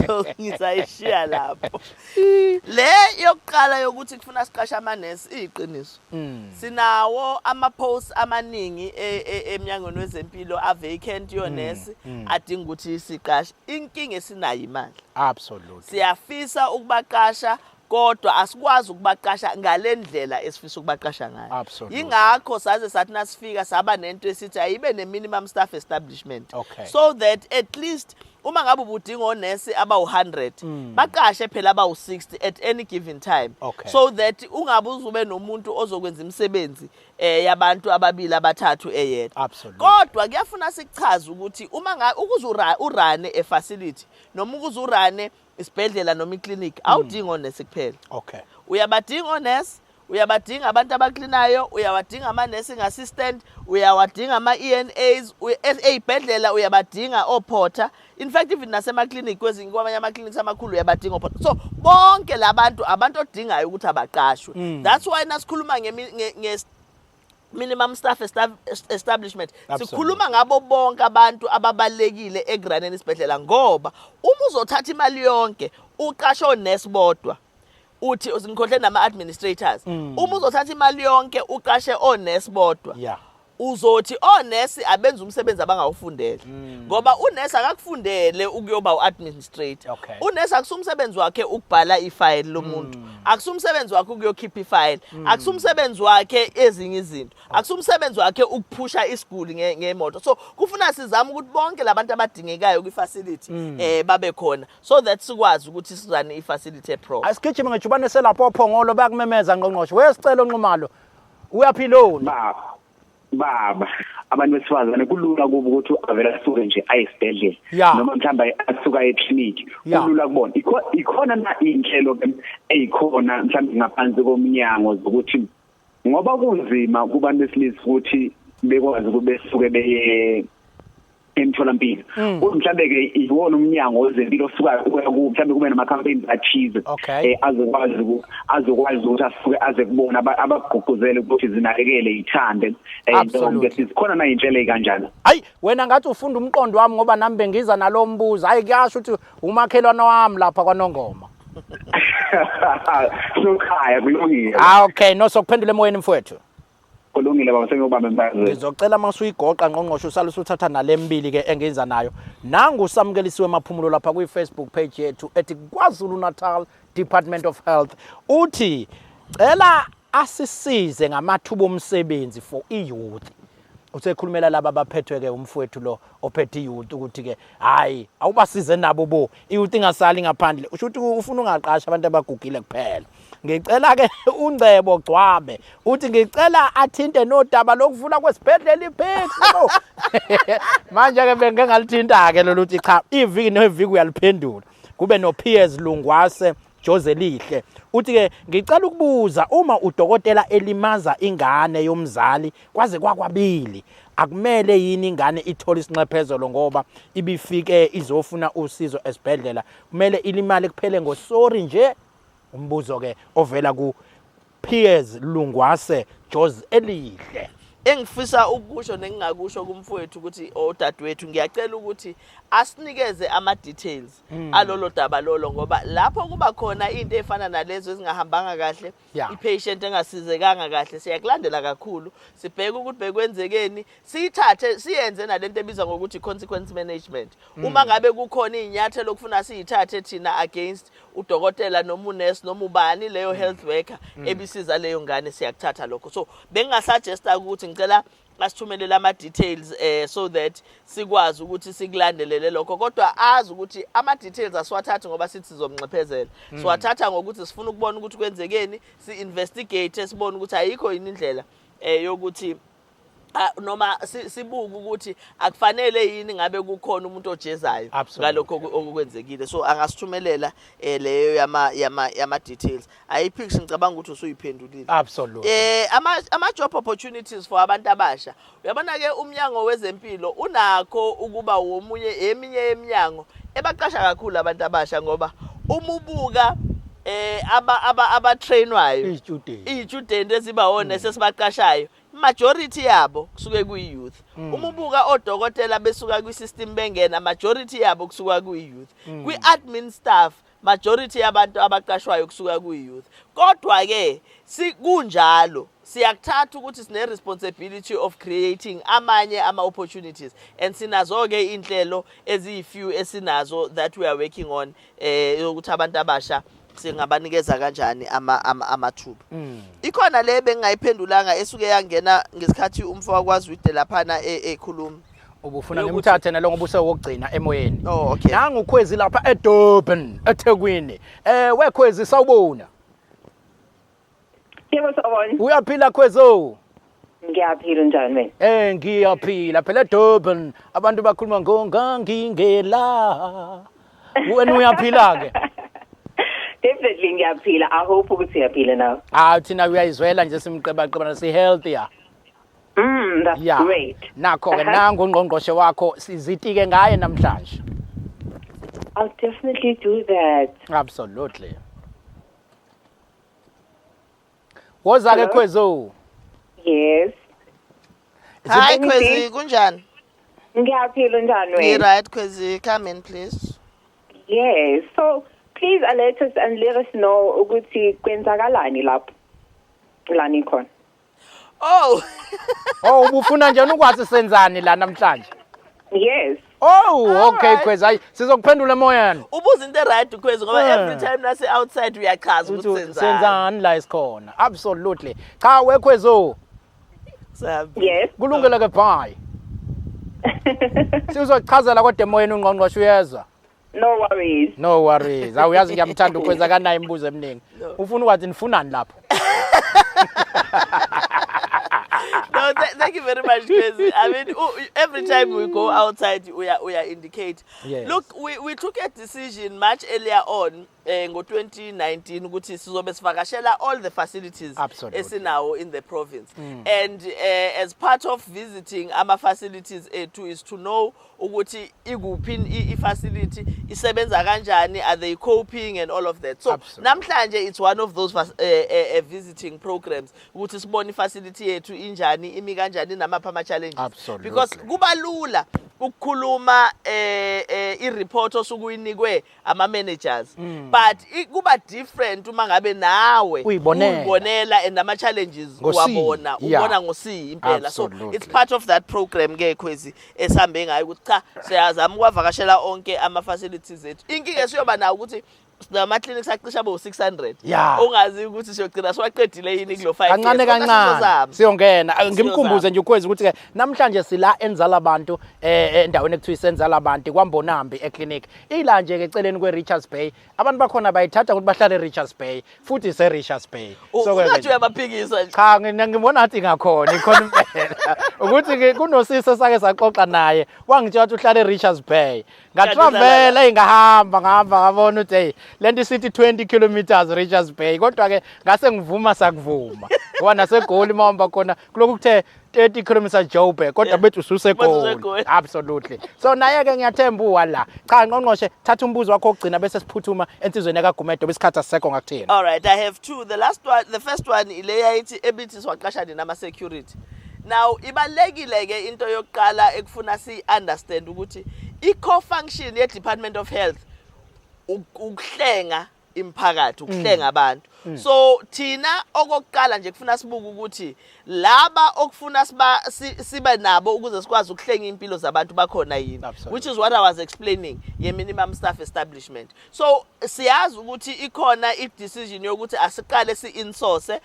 So ngizayishiya lapho. Le yokuqala yokuthi kufuna siqashe amanesi, iyiqiniso. Sinawo ama-posts amaningi emnyangweni wezempilo a-vacant yonesi adinga ukuthi siqashe. Inkinga esinayo imali. Siyafisa ukubaqasha kodwa asikwazi ukubaqasha ngale ndlela esifisa ukubaqasha ngayo. Yingakho saze sathi nasifika saba nento esithi ayibe ne-minimum staff establishment. So that at least uma ngabe ubudinga onesi abawu-100, baqashe phela abawu-60 at any given time. So that ungabe uzube nomuntu ozokwenza imisebenzi yabantu ababili, abathathu eyedwa. Kodwa kuyafuna sikuchaze ukuthi uma ukuze urune e-facility noma ukuze urune isibhedlela noma iklinikhi, awudingi onesi kuphela. Uyabadinga onesi, uyabadinga abantu abaklinayo, uyawadinga ama-nursing assistant, uyawadinga ama-ENAs, ey'bhedlela uyabadinga ophotha. In fact, even nasemaklinikhi, kwezinye, kwamanye ama-clinics amakhulu uyabadinga ophotha. So bonke labantu, abantu odingayo ukuthi abaqashwe. That's why nasikhuluma minimum staff establishment, sikhuluma ngabo bonke abantu ababalekile ekuruneni isibhedlela, ngoba uma uzothatha imali yonke uqashe onesi bodwa, uthi ngikhohle nama-administrators, uma uzothatha imali yonke uqashe onesi bodwa, uzothi onesi abenza umsebenzi abangawufundele, ngoba unesi akakufundele ukuyoba u-administrator. Unesi akusumsebenzi wakhe ukubhala ifayili lomuntu, akusumsebenzi wakhe ukuyokhipha ifayili, akusumsebenzi wakhe ezinye izinto, akusumsebenzi wakhe ukuphusha isiguli ngemoto. So kufuna sizame ukuthi bonke labantu abadingekayo kwi-facility babe khona so that sikwazi ukuthi sirune i-facility eproper. Asigijime ngejubane selapho oPhongolo, bayakumemeza, ngqongqoshe. Wesicelo Nxumalo, uyaphiloni? Baba, baba, abantu besifazane kulula kubo ukuthi avele asuke nje aye esibhedlela noma mhlawumbe asuka ekliniki. Kulula kubona. Ikhona na inhlelo ke eyikhona mhlawumbe ngaphansi komnyango zokuthi, ngoba kunzima kubantu besilisa ukuthi bekwazi ukuthi besuke beye emtholampilo, mhlambe ke iwona umnyango wezempilo osuka uya ku mhlambe kube nama campaigns athize azokwazi ukuthi asuke aze kubona, abagqugquzele ukuthi zinakekele ithande ntombi, sikhona na inhlelo ekanjalo? Hayi wena, ngathi ufunda umqondo wami ngoba nami bengiza nalo mbuzo. Hayi, kuyasho ukuthi umakhelwane wami lapha kwaNongoma. Sokhaya, kulungile. Ah, okay, no, sokuphendula emoyeni, mfowethu. Kulungile baba, sengiyobamba emsakazweni. Ngizocela masuyigoqa, ngqongqoshe, usale usuthatha nalembili ke engenza nayo. Nangu samukelisiwe Maphumulo lapha kwi-Facebook page yethu ethi KwaZulu Natal Department of Health, uthi cela asisize ngamathuba omsebenzi for i-youth. Usekhulumela laba abaphethwe ke umfowethu lo ophethe i-youth, ukuthi ke hayi, awubasize nabo bo, i-youth ingasali ngaphandle. Usho ukuthi ufuna ungaqasha abantu abagugile kuphela. Ngicela ke uNgcebo Gcwabe uthi ngicela athinte nodaba lokuvula kwesibhedlela iPixi bo. Manje ke bengeke ngalithinta ke lolu, uthi cha, iviki neviki uyaliphendula. Kube no Piers Lungwase Joselihle, uthi ke ngicela ukubuza, uma udokotela elimaza ingane yomzali kwaze kwakwabili, akumele yini ingane ithole isinxephezelo ngoba ibifike izofuna usizo esibhedlela? Kumele ilimale kuphele ngosorry nje? Umbuzo ke ovela ku Piers Lungwase Joz Elihle. Engifisa ukusho nengingakusho kumfowethu ukuthi odadewethu, ngiyacela ukuthi asinikeze ama details alolo daba lolo, ngoba lapho kuba khona into efana nalezo ezingahambanga kahle, i-patient engasizekanga kahle, siyakulandela kakhulu, sibheke ukuthi bekwenzekeni, siyithathe siyenze nalento ebizwa ngokuthi consequence management. Uma ngabe kukhona izinyathelo okufuna siyithathe thina against udokotela noma unesi noma ubani leyo health worker ebisiza leyo ngane, siyakuthatha lokho. So bengingasuggesta ukuthi ngicela asithumelele ama details so that sikwazi ukuthi sikulandelele lokho, kodwa azi ukuthi ama details asiwathathi ngoba sithi sizomnxephezela, siwathatha ngokuthi sifuna ukubona ukuthi kwenzekeni, si investigate, sibone ukuthi ayikho yini indlela yokuthi noma sibuke ukuthi akufanele yini ngabe kukhona umuntu ojezayo ngalokho okwenzekile. So angasithumelela leyo yama details. Ayiphikisi, ngicabanga ukuthi usuyiphendulile. Absolutely. Ama job opportunities for abantu abasha. Uyabona ke, umnyango wezempilo unakho ukuba womunye eminye yeminyango ebaqasha kakhulu abantu abasha, ngoba uma ubuka aba trainwayo, Iy'student. iy'student eziba onesi esibaqashayo, majority yabo kusuke kuyi-youth. Uma ubuka odokotela besuka kwi-system bengena, majority yabo kusuka kuyi-youth. Kwi-admin staff, majority yabantu abaqashwayo kusuka kuyi-youth. Kodwa-ke kunjalo, siyakuthatha ukuthi sine-responsibility of creating amanye ama-opportunities, and sinazo-ke iy'nhlelo eziyi-few esinazo that we are working on yokuthi abantu abasha singabanikeza kanjani amathuba. Ikhona le bengingayiphendulanga esuke yangena ngesikhathi umfo wakwaZwide laphana ekhuluma. Ubufuna Yokuthi- ngimthathe nalo ngoba usewokugcina emoyeni. Oh, okay. Nangu uKhwezi lapha eDurban, eThekwini. Wekhwezi, sawubona. Yebo, sawubona. Uyaphila, Khwezo? Ngiyaphila, njani wena? Ngiyaphila. Phela eDurban abantu bakhuluma ngongangingela. Wena uyaphila ke? Definitely ngiyaphila. I hope ukuthi uyaphila now. Ah, thina uyayizwela nje, simqebaqebana, si healthier. That's great. Nakho ke, nangu ungqongqoshe wakho, sizitike ngaye namhlanje. I'll definitely do that. Absolutely. Woza ke, Hello? Khwezo. Yes. Hi. Anything? Khwezi, kunjani? Ngiyaphila, njani wena? Ngi-right, Khwezi, come in, please. Yes. So please alert us and let us know ukuthi kwenzakalani lapho. Lani khona. Oh. Oh, ubufuna nje ukwazi senzani la namhlanje? Yes. Oh, okay. Alright. Khwezi, hayi, sizokuphendula emoyeni. Ubuza into right, Khwezi, ngoba every time nase outside uyachaza ukuthi Ukuthi senzani. senzani la esikhona. Absolutely. Cha, wekhwezo. Siyahamba. Yes. Kulungile ke, bye. Sizochazela kodwa emoyeni, ungqongqoshe uyezwa. No worries. No worries. Awuyazi ngiyamthanda uKhwezi, akanayo imibuzo eminingi. Ufuna ukwazi nifunani lapho? No, thank you very much, Kwezi. I mean, every time we go outside, we are indicate. Look, we took a decision much earlier on, ngo-2019, ukuthi sizobe sivakashela all the facilities esinawo in the province. And as part of visiting ama facilities ethu is to know ukuthi ikuphi i-facility, isebenza kanjani, are they coping and all of that. So namhlanje it's one of those visiting programs ukuthi sibone i-facility yethu injani, imi kanjani, namaphi ama-challenges. Because kuba lula ukukhuluma i-report osukuyinikwe ama-managers, but kuba different uma ngabe nawe Uyibonela. Uyibonela and ama-challenges Ngo-C, uwabona, ubona ngo-C impela. So it's part of that program ke, Khwezi, esihambe ngayo ukuthi cha, siyazama ukuwavakashela onke ama-facilities ethu. Inkinga esiyoba nayo ukuthi sinama-clinics acishe abe u-600, ongazi ukuthi siyogcina siwaqedile yini kulo 5 Kancane years. Kodwa kancane sizozama. siyongena. Ngimkhumbuze Siyozama. nje uKhwezi ukuthi ke namhlanje sila enzala abantu, endaweni ekuthiwa isenzala abantu kwaMbonambi eclinic, ila nje ke eceleni kwe-Richards Bay. Abantu bakhona bayithatha ukuthi bahlale e-Richards Bay, futhi ise-Richards Bay. So ke Ungathi uyabaphikisa nje. Cha, ngibona ngathi ngakhona, ikhona impela. Ukuthi ke kunosisi esake saxoxa naye, wangitshela ukuthi uhlala eRichards Bay. Nga-travel ngahamba ngahamba ngabona ukuthi hey, lento isithi 20 kilometers Richards Bay, kodwa ke ngase ngivuma sakuvuma. Ngoba naseGoli mawuhamba khona kulokhu kuthe 30 kilometers Joburg, kodwa bethi ususegoli. UseGoli. Absolutely. So naye ke ngiyathemba uwala. Cha ngqongqoshe, thatha umbuzo wakho ogcina bese siphuthuma ensizweni kaGumede, besikhathi asisekho ngakuthina. All right, I have two. The last one, the first one ile yayithi ebithi siwaqasha nini ama security. Now ibalekile ke into yokuqala ekufuna si understand ukuthi i core function ye Department of Health ukuhlenga imphakathi, ukuhlenga abantu. So thina okokuqala nje kufuna sibuke ukuthi laba okufuna sibe nabo ukuze sikwazi ukuhlenga impilo zabantu bakhona yini, which is what I was explaining ye minimum staff establishment. So siyazi ukuthi ikhona i decision yokuthi asiqale si insource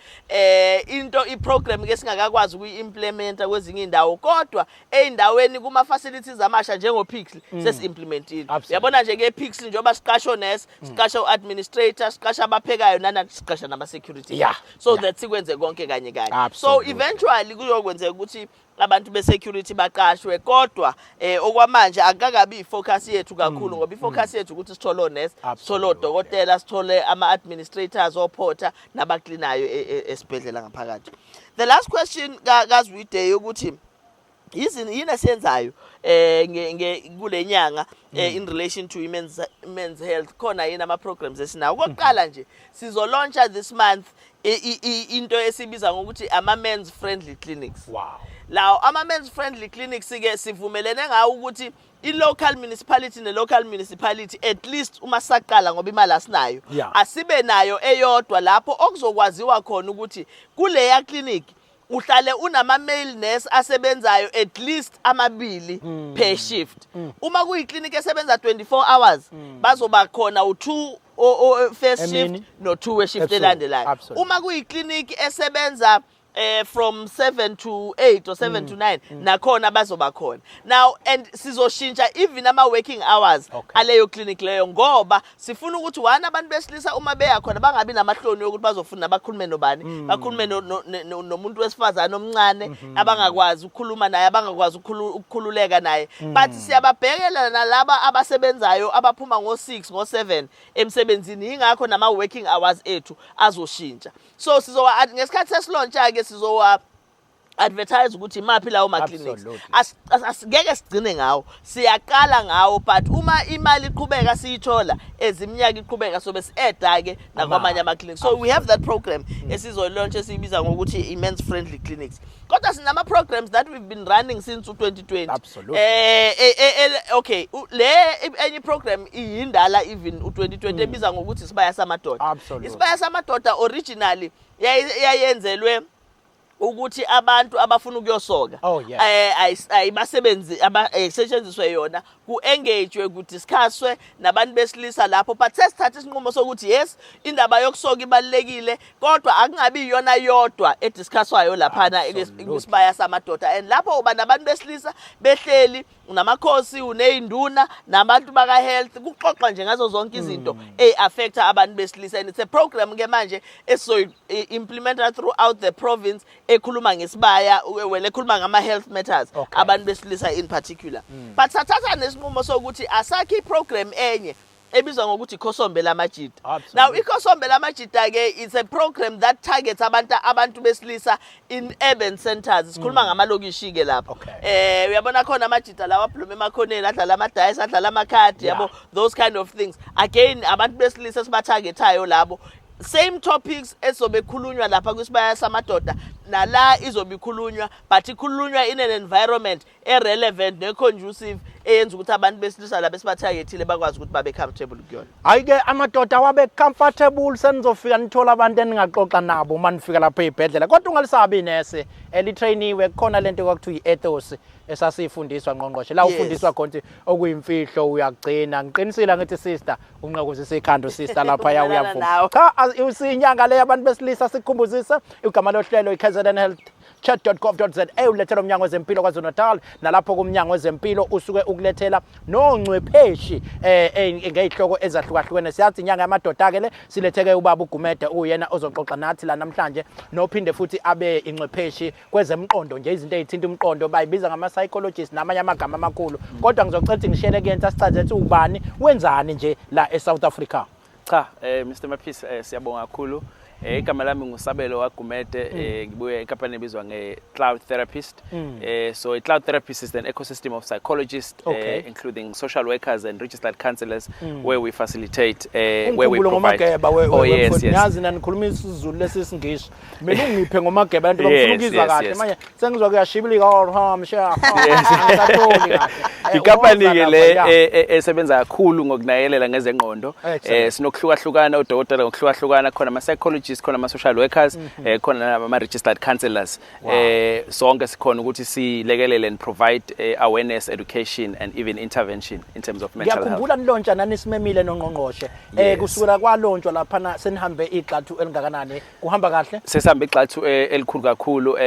into i program ke singakakwazi ukuyi-implementa kwezinye indawo, kodwa eyindaweni kuma facilities amasha njengo Pixley sesi-implementile. Uyabona nje ke Pixley, njengoba siqasha nurse, siqasha u-administrator, siqasha abaphekayo, nana siqasha nama security so that sikwenze konke kanye kanye. So eventually kuyokwenzeka ukuthi abantu be-security baqashwe, kodwa okwamanje akukakabi i-focus yethu kakhulu, ngoba i-focus yethu ukuthi sithole onesi, sithole odokotela, sithole ama-administrators, ophotha nabaklinayo esibhedlela ngaphakathi. The last question kaZwide yokuthi yizini yini esiyenzayo nge kule nyanga in relation to men's health, khona yini ama programs esinawo? Okokuqala nje, sizolauncha this month into esibiza ngokuthi ama men's friendly clinics. Lawo ama men's friendly clinics ke sivumelene ngawo ukuthi i-local municipality ne-local municipality, at least uma saqala, ngoba imali asinayo, asibe nayo eyodwa lapho okuzokwaziwa khona ukuthi kuleya clinic uhlale unama male nurse asebenzayo at least amabili per shift. Uma kuyiclinic esebenza 24 hours, bazoba khona u2 first shift Emini. no2 we shift Ebusuku. elandelayo. Uma kuyiclinic esebenza from 7 to 8 or 7 to 9, nakhona bazoba khona. Now and sizoshintsha even ama working hours aleyo clinic leyo, ngoba sifuna ukuthi one, abantu besilisa uma beya khona bangabi namahloni yokuthi bazofuna bakhulume nobani, bakhulume nomuntu wesifazane omncane abangakwazi ukukhuluma naye, abangakwazi ukukhululeka naye. But siyababhekela nalaba abasebenzayo abaphuma ngo6, ngo7 emsebenzini, yingakho nama working hours ethu azoshintsha. So sizowa ngesikhathi sesilauncha ke sizowa advertise ukuthi imaphi lawo ma clinics. Asingeke sigcine ngawo, siyaqala ngawo, but uma imali iqhubeka siyithola eziminyaka iqhubeka, sobe si-adda ke nakwamanye ama clinics. So we have that program esizoyilaunch esiyibiza ngokuthi i-men's friendly clinics, kodwa sinama programs that we've been running since u2020. Okay, le enye program iyindala even u2020 ebiza ngokuthi isibaya samadoda. Isibaya samadoda originally yayenzelwe ukuthi abantu abafuna ukuyosoka ayibasebenzi ayisetshenziswe yona, ku-engage, kudiscusswe nabantu besilisa lapho. But sesithatha isinqumo sokuthi yes, indaba yokusoka ibalulekile, kodwa akungabi iyona yodwa ediscusswayo laphana kwisibaya samadoda. And lapho uba nabantu besilisa behleli, unamakhosi, uney'nduna, nabantu baka-health, kuxoxwa nje ngazo zonke izinto ey'affecta abantu besilisa. And it's a program ke manje esizoyi-implementa throughout the province ekhuluma ngesibaya, well, ekhuluma ngama-health matters abantu besilisa in particular. But sathatha nesinqumo sokuthi asakhe i-program enye ebizwa ngokuthi ikhosombe lamajida. Now ikhosombe lamajida ke, it's a program that targets abantu besilisa in urban centers. Sikhuluma ngamalokishi ke lapho. Uyabona khona amajida lawa aphuma emakhoneni, adlala ama-dice, adlala amakhadi, yabo, those kind of things. Again, abantu besilisa sibatargetayo labo. Same topics ezobe khulunywa lapha kwisibaya samadoda nala izobe ikhulunywa, but ikhulunywa in an environment e-relevant ne-conducive eyenza ukuthi abantu besilisa laba esibatargethile bakwazi ukuthi babe comfortable kuyona. Hayi-ke, amadoda wabe comfortable, senizofika nithola abantu eningaxoxa nabo uma nifika lapho ey'bhedlela, kodwa ungalisabi inese elitrainiwe. Kukhona lento kwakuthiwa i-ethos esasiyifundiswa, ngqongqoshe, la ufundiswa khona ukuthi okuyimfihlo uyakugcina. Ngiqinisile ngithi sister, unqakuzisa ikhanda sister laphaya. Uvumelana Uyavuma nawe. Cha, usinyanga le abantu besilisa sikukhumbuzisa igama lohlelo i-KZN Health. chat.gov.za, ulethela umnyango wezempilo KwaZulu Natal. Nalapho kumnyango wezempilo usuke ukulethela nongcwepheshi ngezihloko ezahlukahlukene. Siyathi inyanga yamadoda ke le, siletheke ubaba uGumede, uyena ozoxoxa nathi la namhlanje, nophinde futhi abe ingcwepheshi kwezemqondo nje, izinto ezithinta umqondo bayibiza ngama psychologists namanye amagama amakhulu. Kodwa ngizocela ukuthi ngishele kuyena asichaze ukuthi ubani, wenzani nje la eSouth Africa. Cha, Mr Maphisa, siyabonga kakhulu. Igama lami nguSabelo waGumede, ngibuye enkampanini ebizwa nge-Cloud Therapist. So i-Cloud Therapist is an ecosystem of psychologists, including social workers and registered counselors, where we facilitate, where we Ungikhumbulo provide. ngoMageba. Oh, yes. Yazi nanikhuluma isiZulu lesisingisi, mina ungiphe ngoMageba, abantu bafuna ukuzwa kahle. Manje sengizwa kuyashibilika, oh ha msha, angisatholi kahle. Inkampani Woza ke lapha, le ya. Esebenza kakhulu ngokunakelela ngezengqondo. Sinokuhlukahlukana odokotela ngokuhlukahlukana, khona ama psychologists, khona ama social workers, khona nama registered counselors. Sonke sikhona ukuthi silekelele and provide awareness, education and even intervention in terms of mental health. Ngiyakhumbula nilontsha nanisimemile nongqongqoshe. Kusukela kwalontshwa laphana senihambe igxathu elingakanani? Kuhamba kahle? Sesihambe igxathu elikhulu kakhulu.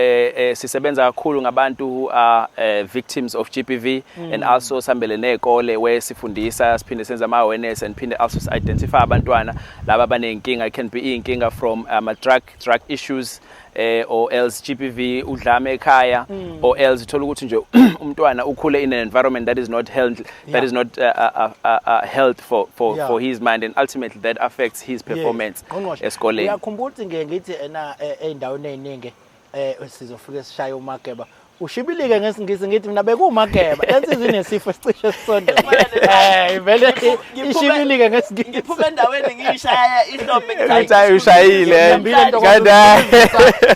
Sisebenza kakhulu ngabantu who are victims of GBV, and also sihambele nezikole where sifundisa, siphinde senze ama awareness and phinde also identify abantwana laba abanenkinga. It can be inkinga from drug issues, or else GBV, udlame ekhaya, or else uthola ukuthi nje umntwana ukhule in an environment that is not health, that is not health for for his mind, and ultimately that affects his performance Ngqongqoshe, esikoleni. Uyakhumbula ukuthi ngiye ngithi ena ey'ndaweni ey'ningi sizofike sishaye uMageba, ushibilike ngesingisi, ngithi mina bekuwuMageba, lensizwa inesifo esicishe sisondele, vele ishibilike ngesingisi. Ngiphume endaweni ngiyishaya ihlombe. Uthi hayi, ushayile. Ngihambile nto. Kanti hayi.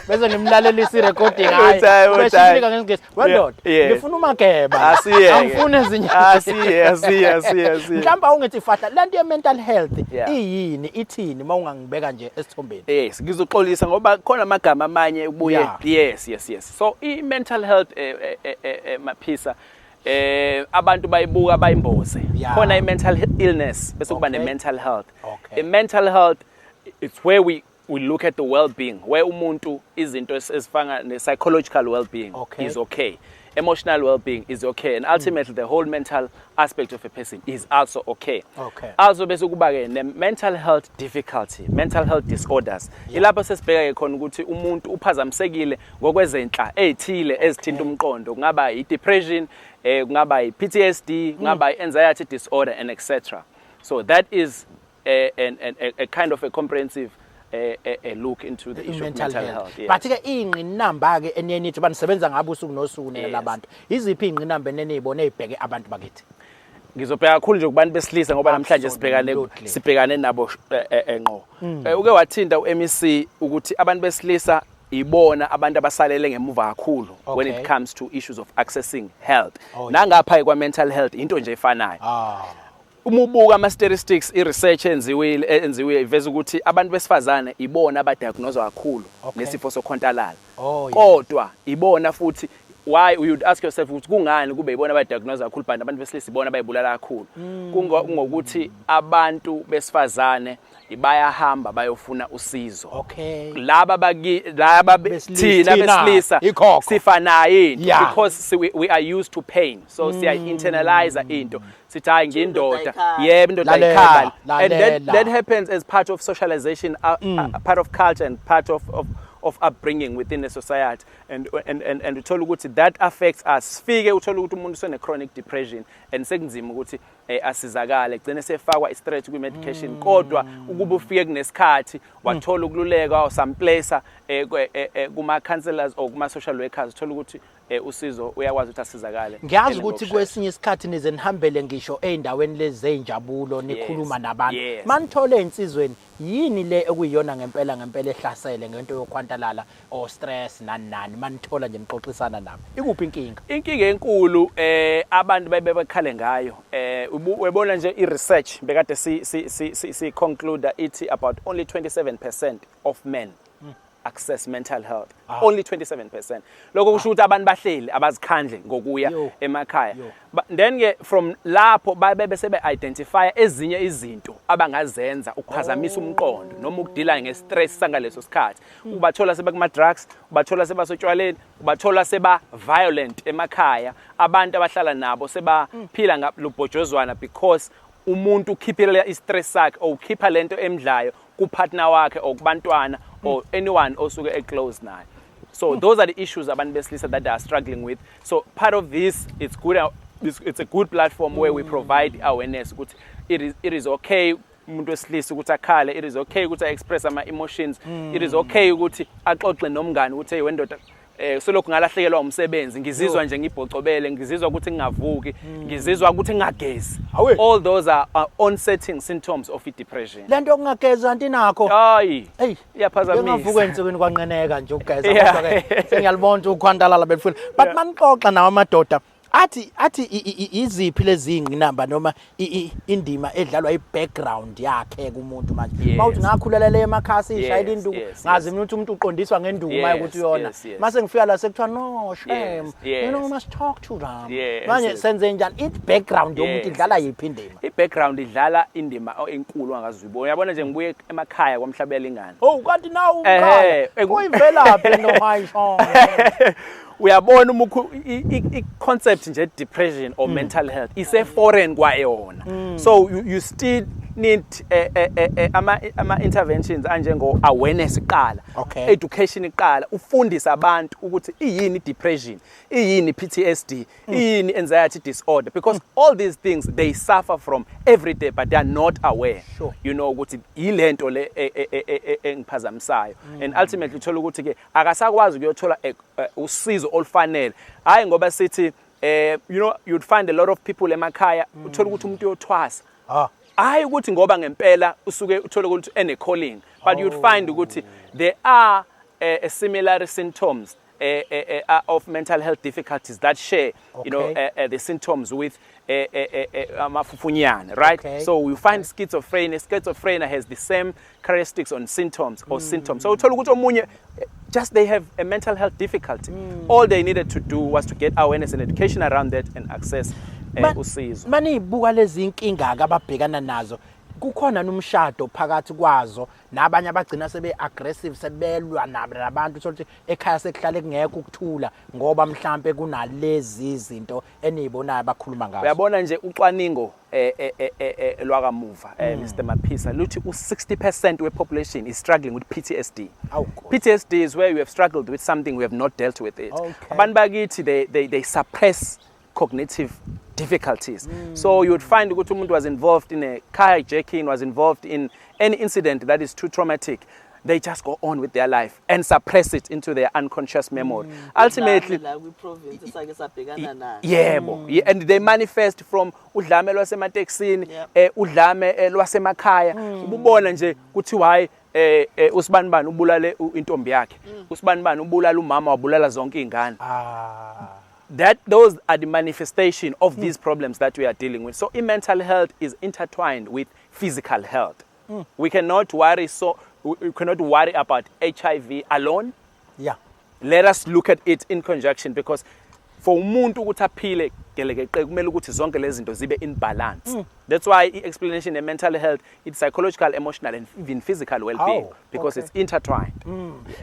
Bese ngimlalelisa i-recording, hayi, Uthi hayi, uthi hayi. ubeshibilika ngesingisi wendoda. Ngifuna uMageba. Asiyeke. Angifuni ezinye. Asiye, asiye, asiye, asiye. Mhlawumbe awungithi fahla lento ye-mental health, iyini, ithini, uma ungangibeka nje esithombeni? Yes, ngizoxolisa ngoba khona amagama amanye ubuye. Yes. So i-mental health, Maphisa, abantu bayibuka bayimboze. Khona i-mental illness bese kuba ne-mental health. I-mental health, it's where we look at the well-being, where umuntu izinto ezifana ne-psychological well-being is okay, emotional well-being is okay, and ultimately the whole mental aspect of a person is also okay. Also bese kuba ke ne-mental health difficulty, mental health disorders. Ilapho sesibheka ke khona ukuthi umuntu uphazamisekile ngokwezenhla ezithile ezithinta umqondo, kungaba i-depression, kungaba i-PTSD, kungaba i-anxiety disorder and etc. So that is a kind of a comprehensive a look into the issue of mental mental health. health. Yes. But ke iy'ngqinamba ke eniye nithi banisebenza ngabe usuku nosuku nina labantu, iziphi iy'ngqinamba eneniyibone ey'bheke abantu bakithi? Ngizobheka kakhulu nje kubantu besilisa ngoba namhlanje sibhekane nabo ngqo. Uke wathinta u-MEC ukuthi abantu besilisa ibona abantu abasalele ngemuva kakhulu when it comes to issues of accessing health. Nangapha kwa mental health into nje efanayo. Uma ubuka ama statistics, i research enziwe iveza ukuthi abantu besifazane ibona abadiagnoswa kakhulu nesifo sokhontalala. Kodwa ibona futhi, why you'd ask yourself ukuthi kungani kube ibona abadiagnose kakhulu but abantu besilisa ibona abayibulala kakhulu. Kungokuthi abantu besifazane bayahamba bayofuna usizo. Laba baki laba Besilisa, thina thina, besilisa ikhokho. sifanayo into because we are used to pain, so siya internalize into, sithi hayi ngiyindoda. Indoda. Yebo, indoda Lalela, ayikhali, and lalela. that happens as part of socialization, part of culture and part of upbringing within the society, and uthola ukuthi that affects us. Fike uthola ukuthi umuntu usene chronic depression and sekunzima ukuthi asizakale, gcine sefakwa i-straight kwi-medication. Kodwa ukuba ufike kunesikhathi wathola ukululeka or some place kuma counselors or kuma social workers, uthola ukuthi usizo uyakwazi ukuthi asizakale. Ngiyazi And ukuthi ngokushesha. Kwesinye isikhathi nize nihambele ngisho ey'ndaweni lezi zey'njabulo, nikhuluma nabantu. Manithole ey'nsizweni, yini le okuyiyona ngempela ngempela ehlasele ngento yokhwantalala or stress nani nani, manithola nje nixoxisana nabo, ikuphi inkinga? Inkinga enkulu abantu baye bekhale ngayo, uyabona nje i-research bekade si conclude ithi about only 27% of men access mental health. Only 27%. Lokho kusho ukuthi abantu bahleli abazikhandle ngokuya emakhaya. Then ke from lapho babe bese be-identify ezinye izinto abangazenza ukuphazamisa umqondo noma ukudila nge-stress sangaleso sikhathi. Ubathola sebekuma drugs, ubathola sebasotshwaleni, ubathola seba violent emakhaya, abantu abahlala nabo sebaphila ngalubhojozwana because umuntu ukhiphela i-stress sakhe or ukhipha lento emdlayo kupartner wakhe or kubantwana or anyone osuke e-close naye. So those are the issues abantu besilisa that they are struggling with. So part of this, it's good, it's a good platform where we provide awareness ukuthi it is okay umuntu wesilisa ukuthi akhale, it is okay ukuthi a-express ama-emotions, it is okay ukuthi axoxe nomngane ukuthi, "Hey wendoda, solokhu ngalahlekelwa umsebenzi, ngizizwa nje ngibhocobele, ngizizwa ukuthi ngingavuki, ngizizwa ukuthi ngingagezi." Awe. All those are onsetting symptoms of i-depression. Lento yokungagezi anti nakho. Hayi. Eyi, iyaphazamisa. Bengavuka ensukwini kwanqeneka nje ukugeza, kodwa ke sengiyalibona ukuthi ukhwantalala belifuna. But manixoxa nawo amadoda, athi iziphi lezi ingqinamba noma indima edlalwa i-background yakhe kumuntu manje? Mawuthi ngakhulela le emakhaya sishayela induku, ngazi mina ukuthi umuntu uqondiswa ngenduku maye ukuthi uyona. Mase ngifika la sekuthiwa, "No, shame, you must talk to them." Manje senze njani? I-background yomuntu idlala yiphi indima? I-background idlala indima enkulu angazuyibona. Uyabona nje, ngibuye emakhaya kwaMhlabuyalingana. Oh, kanti nawe umkhaya uyivelaphi lento mayisho? Uyabona, uma i-concept nje depression or mental health ise foreign kwayona, so you still need ama interventions anjengo awareness iqala, education iqala, ufundise abantu ukuthi iyini depression, iyini PTSD, iyini anxiety disorder, because all these things they suffer from every day, but they are not aware ukuthi yilento le engiphazamisayo. And ultimately uthola ukuthi ke akasakwazi ukuyothola usizo olufanele. Hayi, ngoba sithi you'd find a lot of people emakhaya, uthola ukuthi umuntu uyothwasa, hayi ukuthi ngoba ngempela usuke uthole ukuthi ene calling, but you'd find ukuthi there are similar symptoms of mental health difficulties that share the symptoms with amafufunyana, right? Okay. So you find schizophrenia. Schizophrenia has the same characteristics on symptoms or symptoms. So uthola ukuthi omunye just they have a mental health difficulty. All they needed to do was to get awareness and education around that and access usizo. Manibuka lezi inkinga ke ababhekana nazo, kukhona nomshado phakathi kwazo nabanye abagcina sebe aggressive, sebelwa nabo nabantu, uthola ukuthi ekhaya sekuhlale kungekho ukuthula ngoba mhlambe kunalezi zinto enizibonayo abakhuluma ngazo? Uyabona nje, ucwaningo lwakamuva, Mr Maphisa, luthi u60% we-population is struggling with PTSD. Awu, Nkosi. PTSD is where you have struggled with something, we have not dealt with it. Abantu bakithi, they suppress cognitive difficulties. So you would find ukuthi umuntu was involved in a carjacking, was involved in any incident that is too traumatic, they just go on with their life and suppress it into their unconscious memory. Ultimately, la kwi-province esake sabhekana nayo. Yebo, and they manifest from udlame lwasematekisini, udlame lwasemakhaya. Ububona nje kuthiwa, hayi, usibanibani ubulale intombi yakhe, usibanibani ubulala umama, wabulala zonke izingane. That those are the manifestation of these problems that we are dealing with. So mental health is intertwined with physical health. We cannot worry about HIV alone. Let us look at it in conjunction, because for umuntu ukuthi aphile gelekeqe kumele ukuthi zonke lezi zinto zibe in balance. That's why i-explanation ye-mental health, it's psychological, emotional and even physical well-being, because it's intertwined.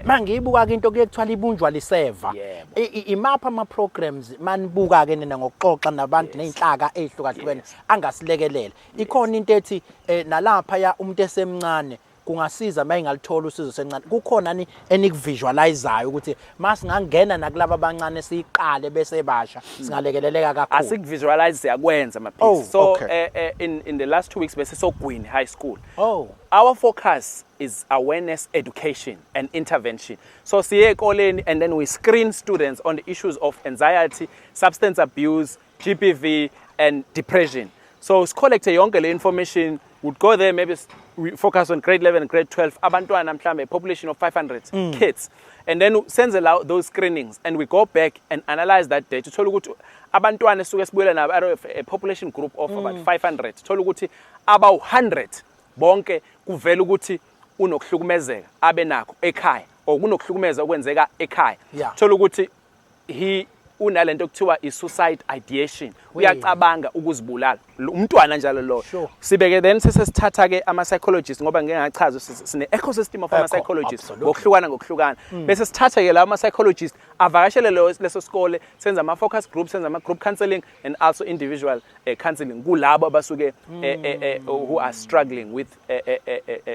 Mangiyibuka ke into kuye kuthiwa libunjwa liseva. Yebo. Imaphi ama programs manibuka ke nina ngokuxoxa nabantu nezinhlaka ezihlukahlukene angasilekelela? Ikhona into ethi nalapha ya umuntu esemncane kungasiza mayingalithola usizo sencane? Kukhona ni enikuvisualizayo ukuthi masingangena nakulaba abancane siqale bese basha singalekeleleka kakhulu? Asikuvisualize, siyakwenza, Maphisa. So in the last 2 weeks bese sogwini High School. Our focus is awareness, education and intervention. So siye ekoleni and then we screen students on the issues of anxiety, substance abuse, GBV and depression. So sicollecte yonke le information, would go there, maybe we focus on grade 11 and grade 12 abantwana, mhlambe a population of 500 kids, and then senze la those screenings and we go back and analyze that data. Uthola ukuthi abantwana esuke sibuyela nabo out of a population group of about 500, thola ukuthi abawu 100 bonke kuvela ukuthi unokuhlukumezeka abe nakho ekhaya. Or kunokuhlukumeza okwenzeka ekhaya, thola ukuthi he unalento okuthiwa i-suicide ideation, uyacabanga ukuzibulala umntwana njalo lo. Sibeke then sesithatha ke ama-psychologists, ngoba ngeke ngachaza, sine ecosystem of ama-psychologists ngokuhlukana ngokuhlukana. Bese sithatha ke lawo ama-psychologists avakashele leso sikole, senza ama-focus groups, senza ama-group counseling and also individual counseling kulabo abasuke who are struggling with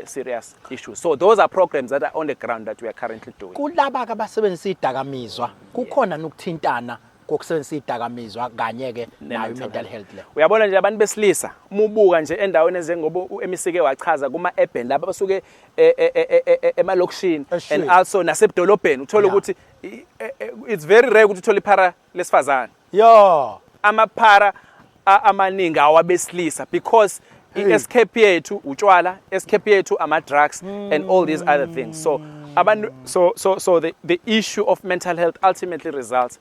serious issues. So those are programs that are on the ground that we are currently doing. Kulaba ke abasebenzisa idakamizwa, kukhona nokuthintana kokusebenzisa idakamizwa kanye ke nayo mental health le? Uyabona nje, abantu besilisa, uma ubuka nje endaweni ezengoba uMEC wachaza kuma urban, laba basuke emalokishini and also nasebudolobheni, uthola ukuthi it's very rare ukuthi uthole iphara lesifazane. Amaphara amaningi awabesilisa, because i-escape yethu utshwala, escape yethu ama-drugs and all these other things. So abantu so the issue of mental health ultimately results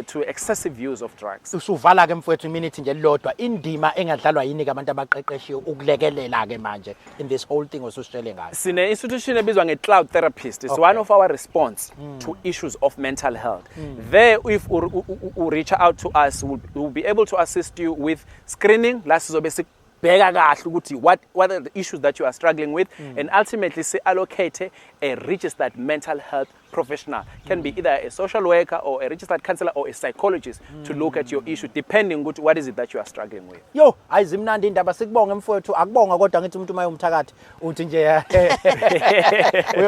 to excessive use of drugs. Usuvala ke mfowethu, iminute nje lodwa, indima engadlalwa yini ke abantu abaqeqeshiwe ukulekelela ke manje in this whole thing osusitshele ngayo? Sine institution ebizwa nge-cloud therapist. It's one of our response to issues of mental health. There, if u reach out to us, we'll be able to assist you with screening la sizobe sibheka kahle ukuthi what are the issues that you are struggling with, and ultimately si-allocate a registered mental health professional, can be either a social worker or a registered counselor or a psychologist, to look at your issue depending ukuthi what is it that you are struggling with. Yo, ayizimnandi indaba. Sikubonge mfowethu. Akubonga, kodwa ngithi umuntu uma umthakathi uthi nje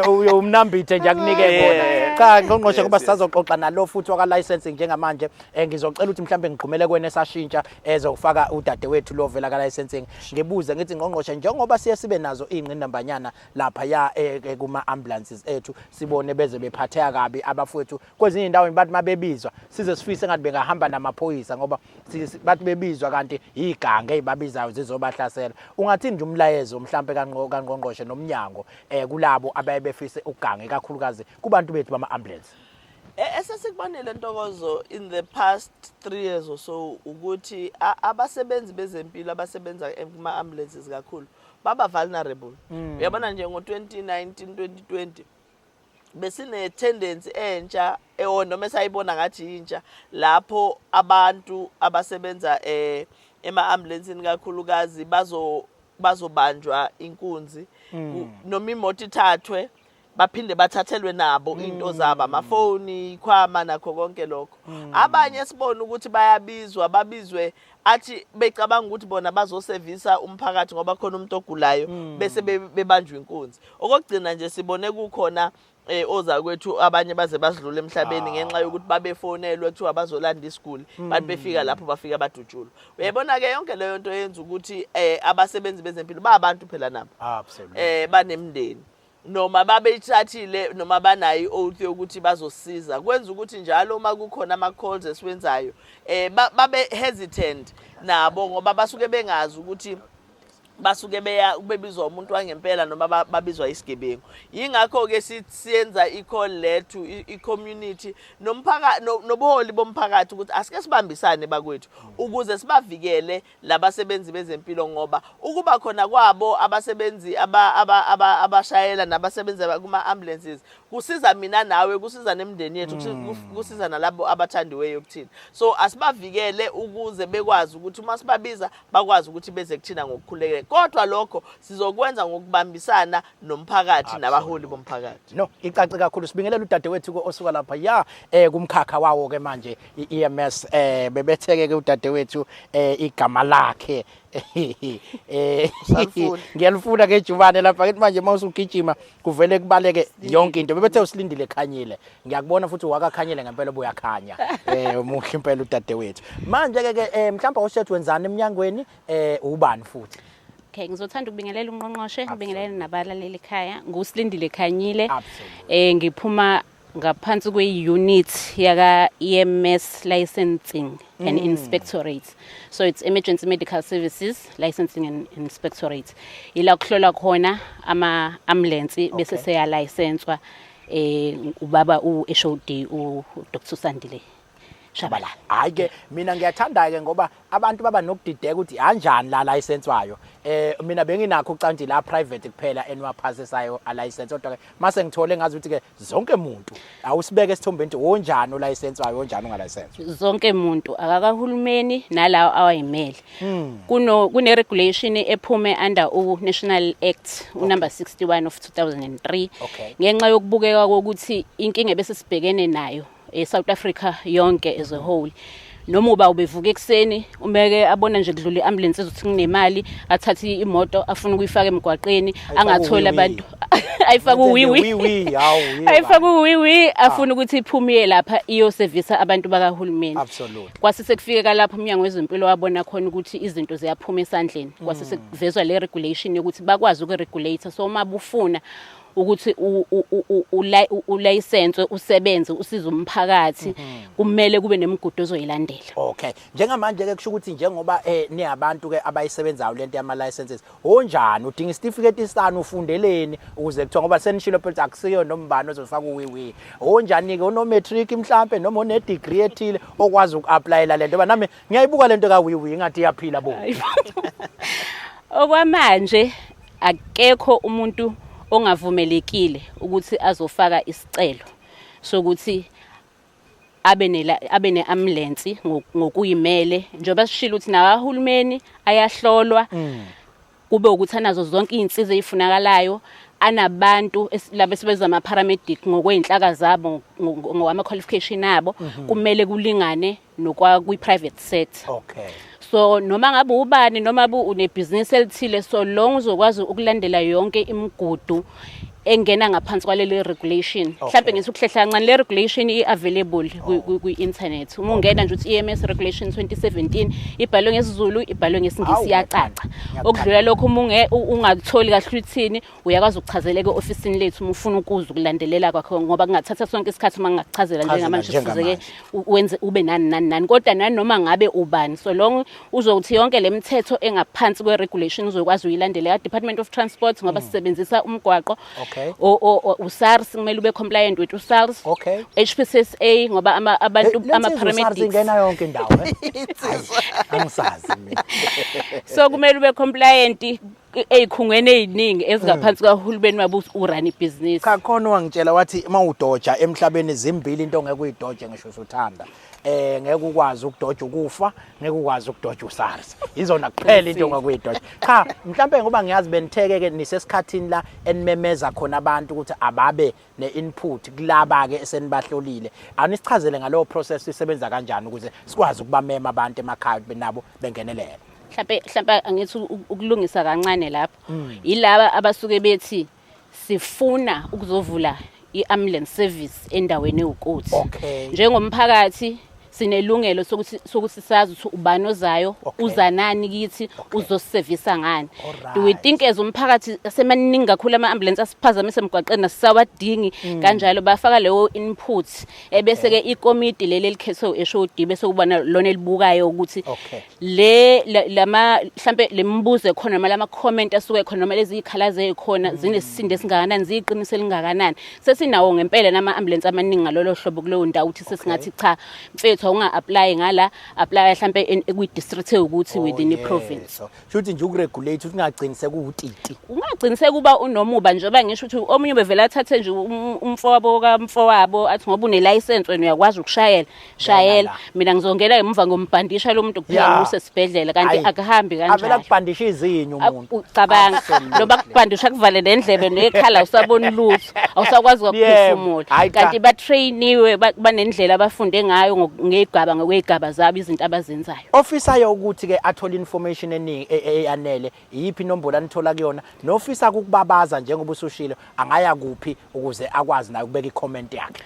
uyumnambithe nje akunike kona. Cha ngqongqoshe, kuba sisazoxoxa nalo futhi waka licensing. Njengamanje ngizocela ukuthi mhlambe ngigqumele kwena esashintsha ezofaka udadewethu lo vela ka licensing. Ngibuze ngithi, ngqongqoshe, njengoba siye sibe nazo ingqinambanyana lapha ya kuma ambulances ethu, sibone beze bephatheka kabi abafowethu kwezinye indawo, bathi mabebizwa size sifise ngathi bengahamba namaphoyisa, ngoba bathi bebizwa kanti igange ezibabizayo zizobahlasela. Ungathini nje umlayezo mhlambe kangqongqoshe nomnyango kulabo abaye befise ukuganga, ikakhulukazi kubantu bethu bama ambulance? Esesikubonile, Ntokozo, in the past 3 years or so ukuthi abasebenzi bezempilo abasebenza kuma ambulances kakhulu baba vulnerable. Uyabona nje ngo-2019 2020 besine tendency entsha noma esayibona ngathi intsha, lapho abantu abasebenza ema ambulancini kakhulukazi bazobanjwa inkunzi, noma imoto ithathwe, baphinde bathathelwe nabo into zabo, amafoni, ikhwama nakho konke lokho. Abanye sibona ukuthi bayabizwa, babizwe athi becabanga ukuthi bona bazosevisa umphakathi ngoba khona umuntu ogulayo, bese bebanjwa inkunzi. Okokugcina nje sibone kukhona ozakwethu abanye baze basidlula emhlabeni ngenxa yokuthi babefonelwe kuthiwa bazolanda isiguli, bathi befika lapho bafika badutshulwa. Uyayibona ke, yonke leyo nto yenza ukuthi abasebenzi bezempilo babantu phela nabo, banemndeni, noma babeyithathile noma banayo i-oath yokuthi bazosiza. Kwenza ukuthi njalo uma kukhona ama-calls esiwenzayo babe hesitant nabo, ngoba basuke bengazi ukuthi basuke beya bebizwa umuntu wangempela noma babizwa isigebengu. Yingakho-ke siyenza i-call lethu i-community nomphakathi nobuholi bomphakathi ukuthi asike sibambisane bakwethu ukuze sibavikele labasebenzi bezempilo, ngoba ukuba khona kwabo abasebenzi abashayela nabasebenzi kuma-ambulances kusiza mina nawe, kusiza nemindeni yethu, kusiza nalabo abathandiweyo kuthina. So asibavikele ukuze bekwazi ukuthi uma sibabiza bakwazi ukuthi beze kuthina ngokukhululeka. Kodwa lokho sizokwenza ngokubambisana nomphakathi nabaholi bomphakathi. No, icace kakhulu. Sibingelela udadewethu ke osuka lapha ya kumkhakha wawo ke manje i-EMS, bebetheke ke udadewethu, igama lakhe Usalifuna? Ngiyalifuna ke jubane lapha ke manje. Mawusugijima kuvele kubaleke yonke into. Bebethe uSilindile Khanyile. Ngiyakubona futhi wakakhanyile ngempela, obuyakhanya. Muhle impela udadewethu. Manje ke mhlawumbe awushethu wenzani eminyangweni, ubani futhi? Okay, ngizothanda ukubingelela ungqongqoshe, ngibingelele nabalaleli ekhaya. NguSilindile Khanyile. Ngiphuma ngaphansi kwe-unit yaka EMS Licensing and Inspectorate. So it's Emergency Medical Services Licensing and Inspectorate. Ila kuhlola khona ama ambulance bese seya licenswa ubaba u HOD u Dr Sandile Shabalala. Hayi ke, mina ngiyathanda ke ngoba abantu baba nokudideka ukuthi kanjani la license wayo. Mina benginakho ucanti la private kuphela eniwaphasisayo a license, kodwa ke mase ngithole ngazi ukuthi ke zonke umuntu awusibeke esithombeni ukuthi onjani o-license wayo, onjani unga-license. Zonke umuntu akakahulumeni nalawo awayimele. Kune regulation ephume under u National Act u-number 61 of 2003 ngenxa yokubukeka kokuthi inkinga bese sibhekene nayo eSouth Africa yonke as a whole. Noma uba ubevuka ekuseni umeke abona nje kudlula i-ambulance ezothi kunemali, athathe imoto afuna ukuyifaka emgwaqeni, angatholi abantu, ayifake uwiwi, ayifake uwiwi, afuna ukuthi iphume lapha iyosevisa abantu bakahulumeni. Kwase sekufike lapho umnyango wezempilo wabona khona ukuthi izinto ziyaphuma esandleni, kwase sekuvezwa le regulation yokuthi bakwazi ukuregulate. So uma bufuna ukuthi ulicense usebenze usize umphakathi, kumele kube nemigudu ozoyilandela. Okay, njengamanje ke kusho ukuthi njengoba niyabantu ke abayisebenzayo lento yama licenses, onjani udinga isitifiketi sani, ufundeleni ukuze kuthiwa, ngoba senishilo phela akusiyo noma ubani ozofaka uwiwi, onjani ke uno matric mhlambe noma one degree ethile okwazi ukuapplyela lento? Ngoba nami ngiyayibuka lento ka wiwi ngathi iyaphila bo. Okwamanje akekho umuntu ongavumelekile ukuthi azofaka isicelo sokuthi abe ne-ambulance ngokuyimele, njengoba sishilo ukuthi nawahulumeni ayahlolwa, kube ukuthi anazo zonke izinsiza ezifunakalayo, anabantu laba esibiza ama-paramedic ngokwey'nhlaka zabo, ngokwama-qualification abo, kumele kulingane nokwa kwi-private sector. So noma ngabe ubani, noma unebhizinisi elithile, so long uzokwazi ukulandela yonke imigudu engena ngaphansi kwaleli regulation. Mhlambe ngithi ukuhlehla kancane, le regulation i-available kwi-internet. Uma ungena nje uthi EMS regulation 2017, ibhalwe ngesiZulu, ibhalwe ngesiNgisi, iyacaca. Okudlula lokho, uma ungakutholi kahle uthini, uyakwazi ukuchazeleka e-ofisini lethu uma ufuna ukuza ukulandelela kwakho, ngoba kungathatha sonke isikhathi uma ngingakuchazela njengamanje kufuze-ke wenze ube nani nani nani. Kodwa nanoma ngabe ubani, so long uzokuthi yonke le mithetho engaphansi kwe-regulation uzokwazi uyilandela, ya-Department of Transport ngoba sisebenzisa umgwaqo, uSARS kumele ube compliant with uSARS, HPCSA ngoba abantu ama-paramedics ingena yonke indawo, angisazi mina. So kumele ube compliant ey'khungweni ey'ningi ezingaphansi kahulumeni wabe urun ibhizinisi. Cha, khona wangitshela wathi uma udoja emhlabeni zimbili into ongeke uyidoje ngisho usuthanda. Ngeke ukwazi ukudoja ukufa, ngeke ukwazi ukudoja uSARS. Izona kuphela into ongeke uyidoje. Cha, mhlambe ngoba ngiyazi benitheke ke nisesikhathini la enimemeza khona abantu ukuthi ababe ne-input kulaba ke esenibahlolile. Anisichazele ngalowo process isebenza kanjani ukuze sikwazi ukubamema abantu emakhaya benabo bengenelele. Mhlambe angithi ukulungisa kancane lapho. Yilaba abasuke bethi sifuna ukuzovula i-ambulance service endaweni ewukuthi. Njengomphakathi sinelungelo sokuthi sazi ukuthi ubani ozayo, uza nani kithi, uzosevisa ngani. Do we think as umphakathi asemaningi kakhulu ama-ambulance asiphazamise emgwaqeni, asisawadingi kanjalo, bafaka leyo input, ebese ke ikomiti leli elikhethwe u-HOD bese kubona lona elibukayo ukuthi le lama mhlambe lemibuzo ekhona noma lama comment asuke khona noma lezi zikhalazo ezikhona zinesisindo esingakanani, ziyiqiniso elingakanani. Sesinawo ngempela nama ambulance amaningi ngalolo hlobo kuleyo ndawo ukuthi sesingathi cha mfethu awunga apply ngala, apply mhlambe kwi district ewukuthi within i province. Shuthi nje ukuregulate ukuthi ungagcini sekuwutiti. Ungagcini sekuba unomuba, njengoba ngisho ukuthi omunye ubevela athathe nje umfowabo kamfowabo athi ngoba une license wena uyakwazi ukushayela, shayela, mina ngizongena emuva ngombhandisha lo muntu kuphela nguse esibhedlela, kanti akuhambi kanjalo. Avela kubhandisha izinyo umuntu. Ucabanga loba kubhandisha kuvale nendlebe nekhala, awusaboni lutho, awusakwazi ukuphefumula. Kanti batrainiwe, banendlela abafunde ngayo ngegaba ngokwezigaba zabo izinto abazenzayo. Ofisayo ukuthi ke athole information eningi eyanele, iyiphi inombolo anithola kuyona? Nofisa ukubabaza njengoba usushilo, angaya kuphi ukuze akwazi naye ukubeka i-comment yakhe?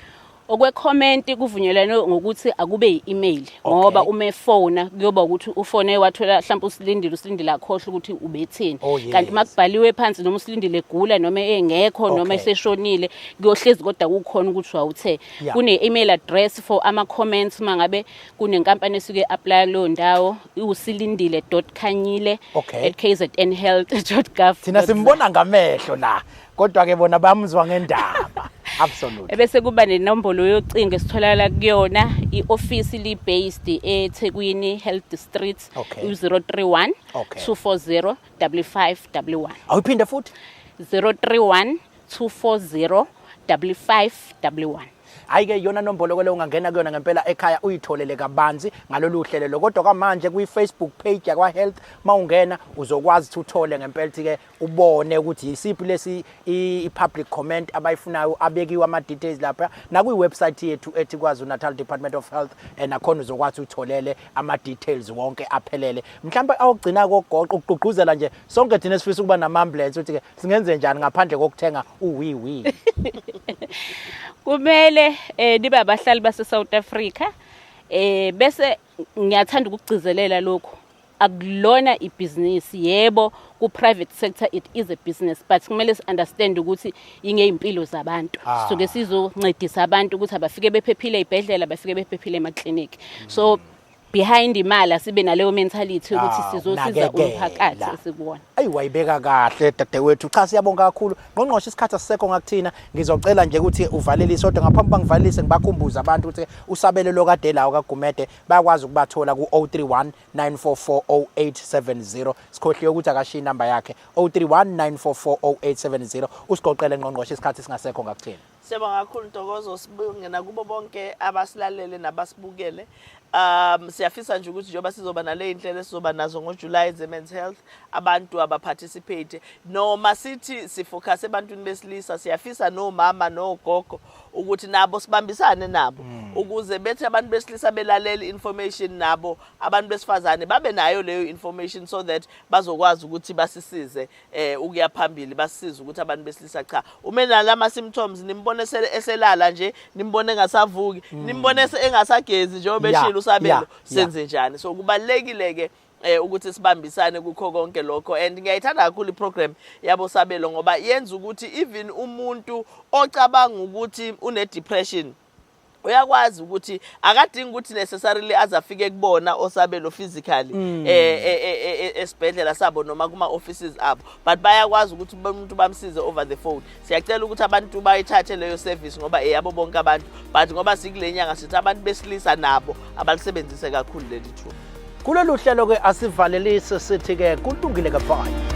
Okwe-comment kuvunyelwane ngokuthi akube yi-email, ngoba uma efona kuyoba ukuthi ufone wathola mhlawumbe uSilindile akhohlwe ukuthi ubethini. Kanti uma kubhaliwe phansi, noma uSilindile egula noma engekho noma eseshonile, kuyohlezi kodwa kukhona ukuthi wawuthe. Kune-email address for ama-comments uma ngabe kunenkampani esuke apply kuleyo ndawo, usilindile.khanyile at kznhealth.gov. Thina simbona ngamehlo la, kodwa ke bona bamzwa ngendaba. Absolutely. Ebese kuba nenombolo yocingo esitholakala kuyona, i-office li based eThekwini Health District, u-031 240 5511. Awuphinde futhi. 031 240 5511. Hayi-ke, iyona nombolo ke leyo, ungangena kuyona ngempela ekhaya uyitholele kabanzi ngalolu hlelo. Kodwa kwamanje kwi-Facebook page yakwa-Health, mawungena uzokwazi ukuthi uthole ngempela ukuthi-ke ubone ukuthi yisiphi lesi i-public comment abayifunayo, abekiwe ama-details lapha, nakwi-website yethu ethi KwaZulu Natal Department of Health, nakhona uzokwazi utholele ama-details wonke aphelele. Mhlawumbe awugcina kogoqa ukugqugquzela nje sonke thina esifisa ukuba nama-ambulance ukuthi-ke singenze njani ngaphandle kokuthenga uwiwi? Kumele nibe abahlali base South Africa, bese ngiyathanda ukugcizelela lokhu, akulona ibhizinisi. Yebo, ku private sector it is a business, but kumele si understand ukuthi ingeyimpilo zabantu. Sisuke sizoncedisa abantu ukuthi abafike bephephile ezibhedlela, bafike bephephile emaklinikhi. So behind imali, asibe naleyo mentality ukuthi sizosiza unakekela. Umphakathi esikuwona. Ayi, wayibeka kahle dadewethu. Cha, siyabonga kakhulu, ngqongqoshe. Isikhathi asisekho ngakuthina. Ngizocela nje ukuthi uvalelise, kodwa ngaphambi kokuba ngivalelise, ngibakhumbuze abantu ukuthi usabelo lokade lawo kaGumede bayakwazi ukubathola ku-031 944 0870. Sikhohliwe ukuthi akashiye inamba yakhe, 031 944 0870. Usigoqele, ngqongqoshe, isikhathi singasekho ngakuthina. Siyabonga kakhulu, Ntokozo. Sibonge nakubo bonke abasilalele nabasibukele. Siyafisa nje ukuthi njengoba sizoba nale inhlelo esizoba nazo ngoJuly ze-Men's Health, abantu abaparticipate, noma sithi sifocus ebantwini besilisa, siyafisa nomama nogogo ukuthi nabo sibambisane nabo ukuze bethi abantu besilisa belalela information, nabo abantu besifazane babe nayo leyo information, so that bazokwazi ukuthi basisize ukuya phambili, basisize ukuthi abantu besilisa, cha, uma nalama symptoms, nimbone eselala nje, nimbone engasavuki, nimbone engasagezi njengoba eshilo usabelo, senze njani? So kubalekile ke ukuthi sibambisane kukho konke lokho. And ngiyayithanda kakhulu iprogram yabo Sabelo, ngoba yenza ukuthi even umuntu ocabanga ukuthi une depression uyakwazi ukuthi akadingi ukuthi necessarily aze afike kubona osabelo physically esibhedlela sabo noma kuma offices abo, but bayakwazi ukuthi umuntu bamsize over the phone. Siyacela ukuthi abantu bayithathe leyo service ngoba eyabo bonke abantu, but ngoba sikule nyanga, sithi abantu besilisa nabo abalisebenzise kakhulu leli thuba. Kulolu hlelo ke asivalelise, sithi ke kulungile ke, bye.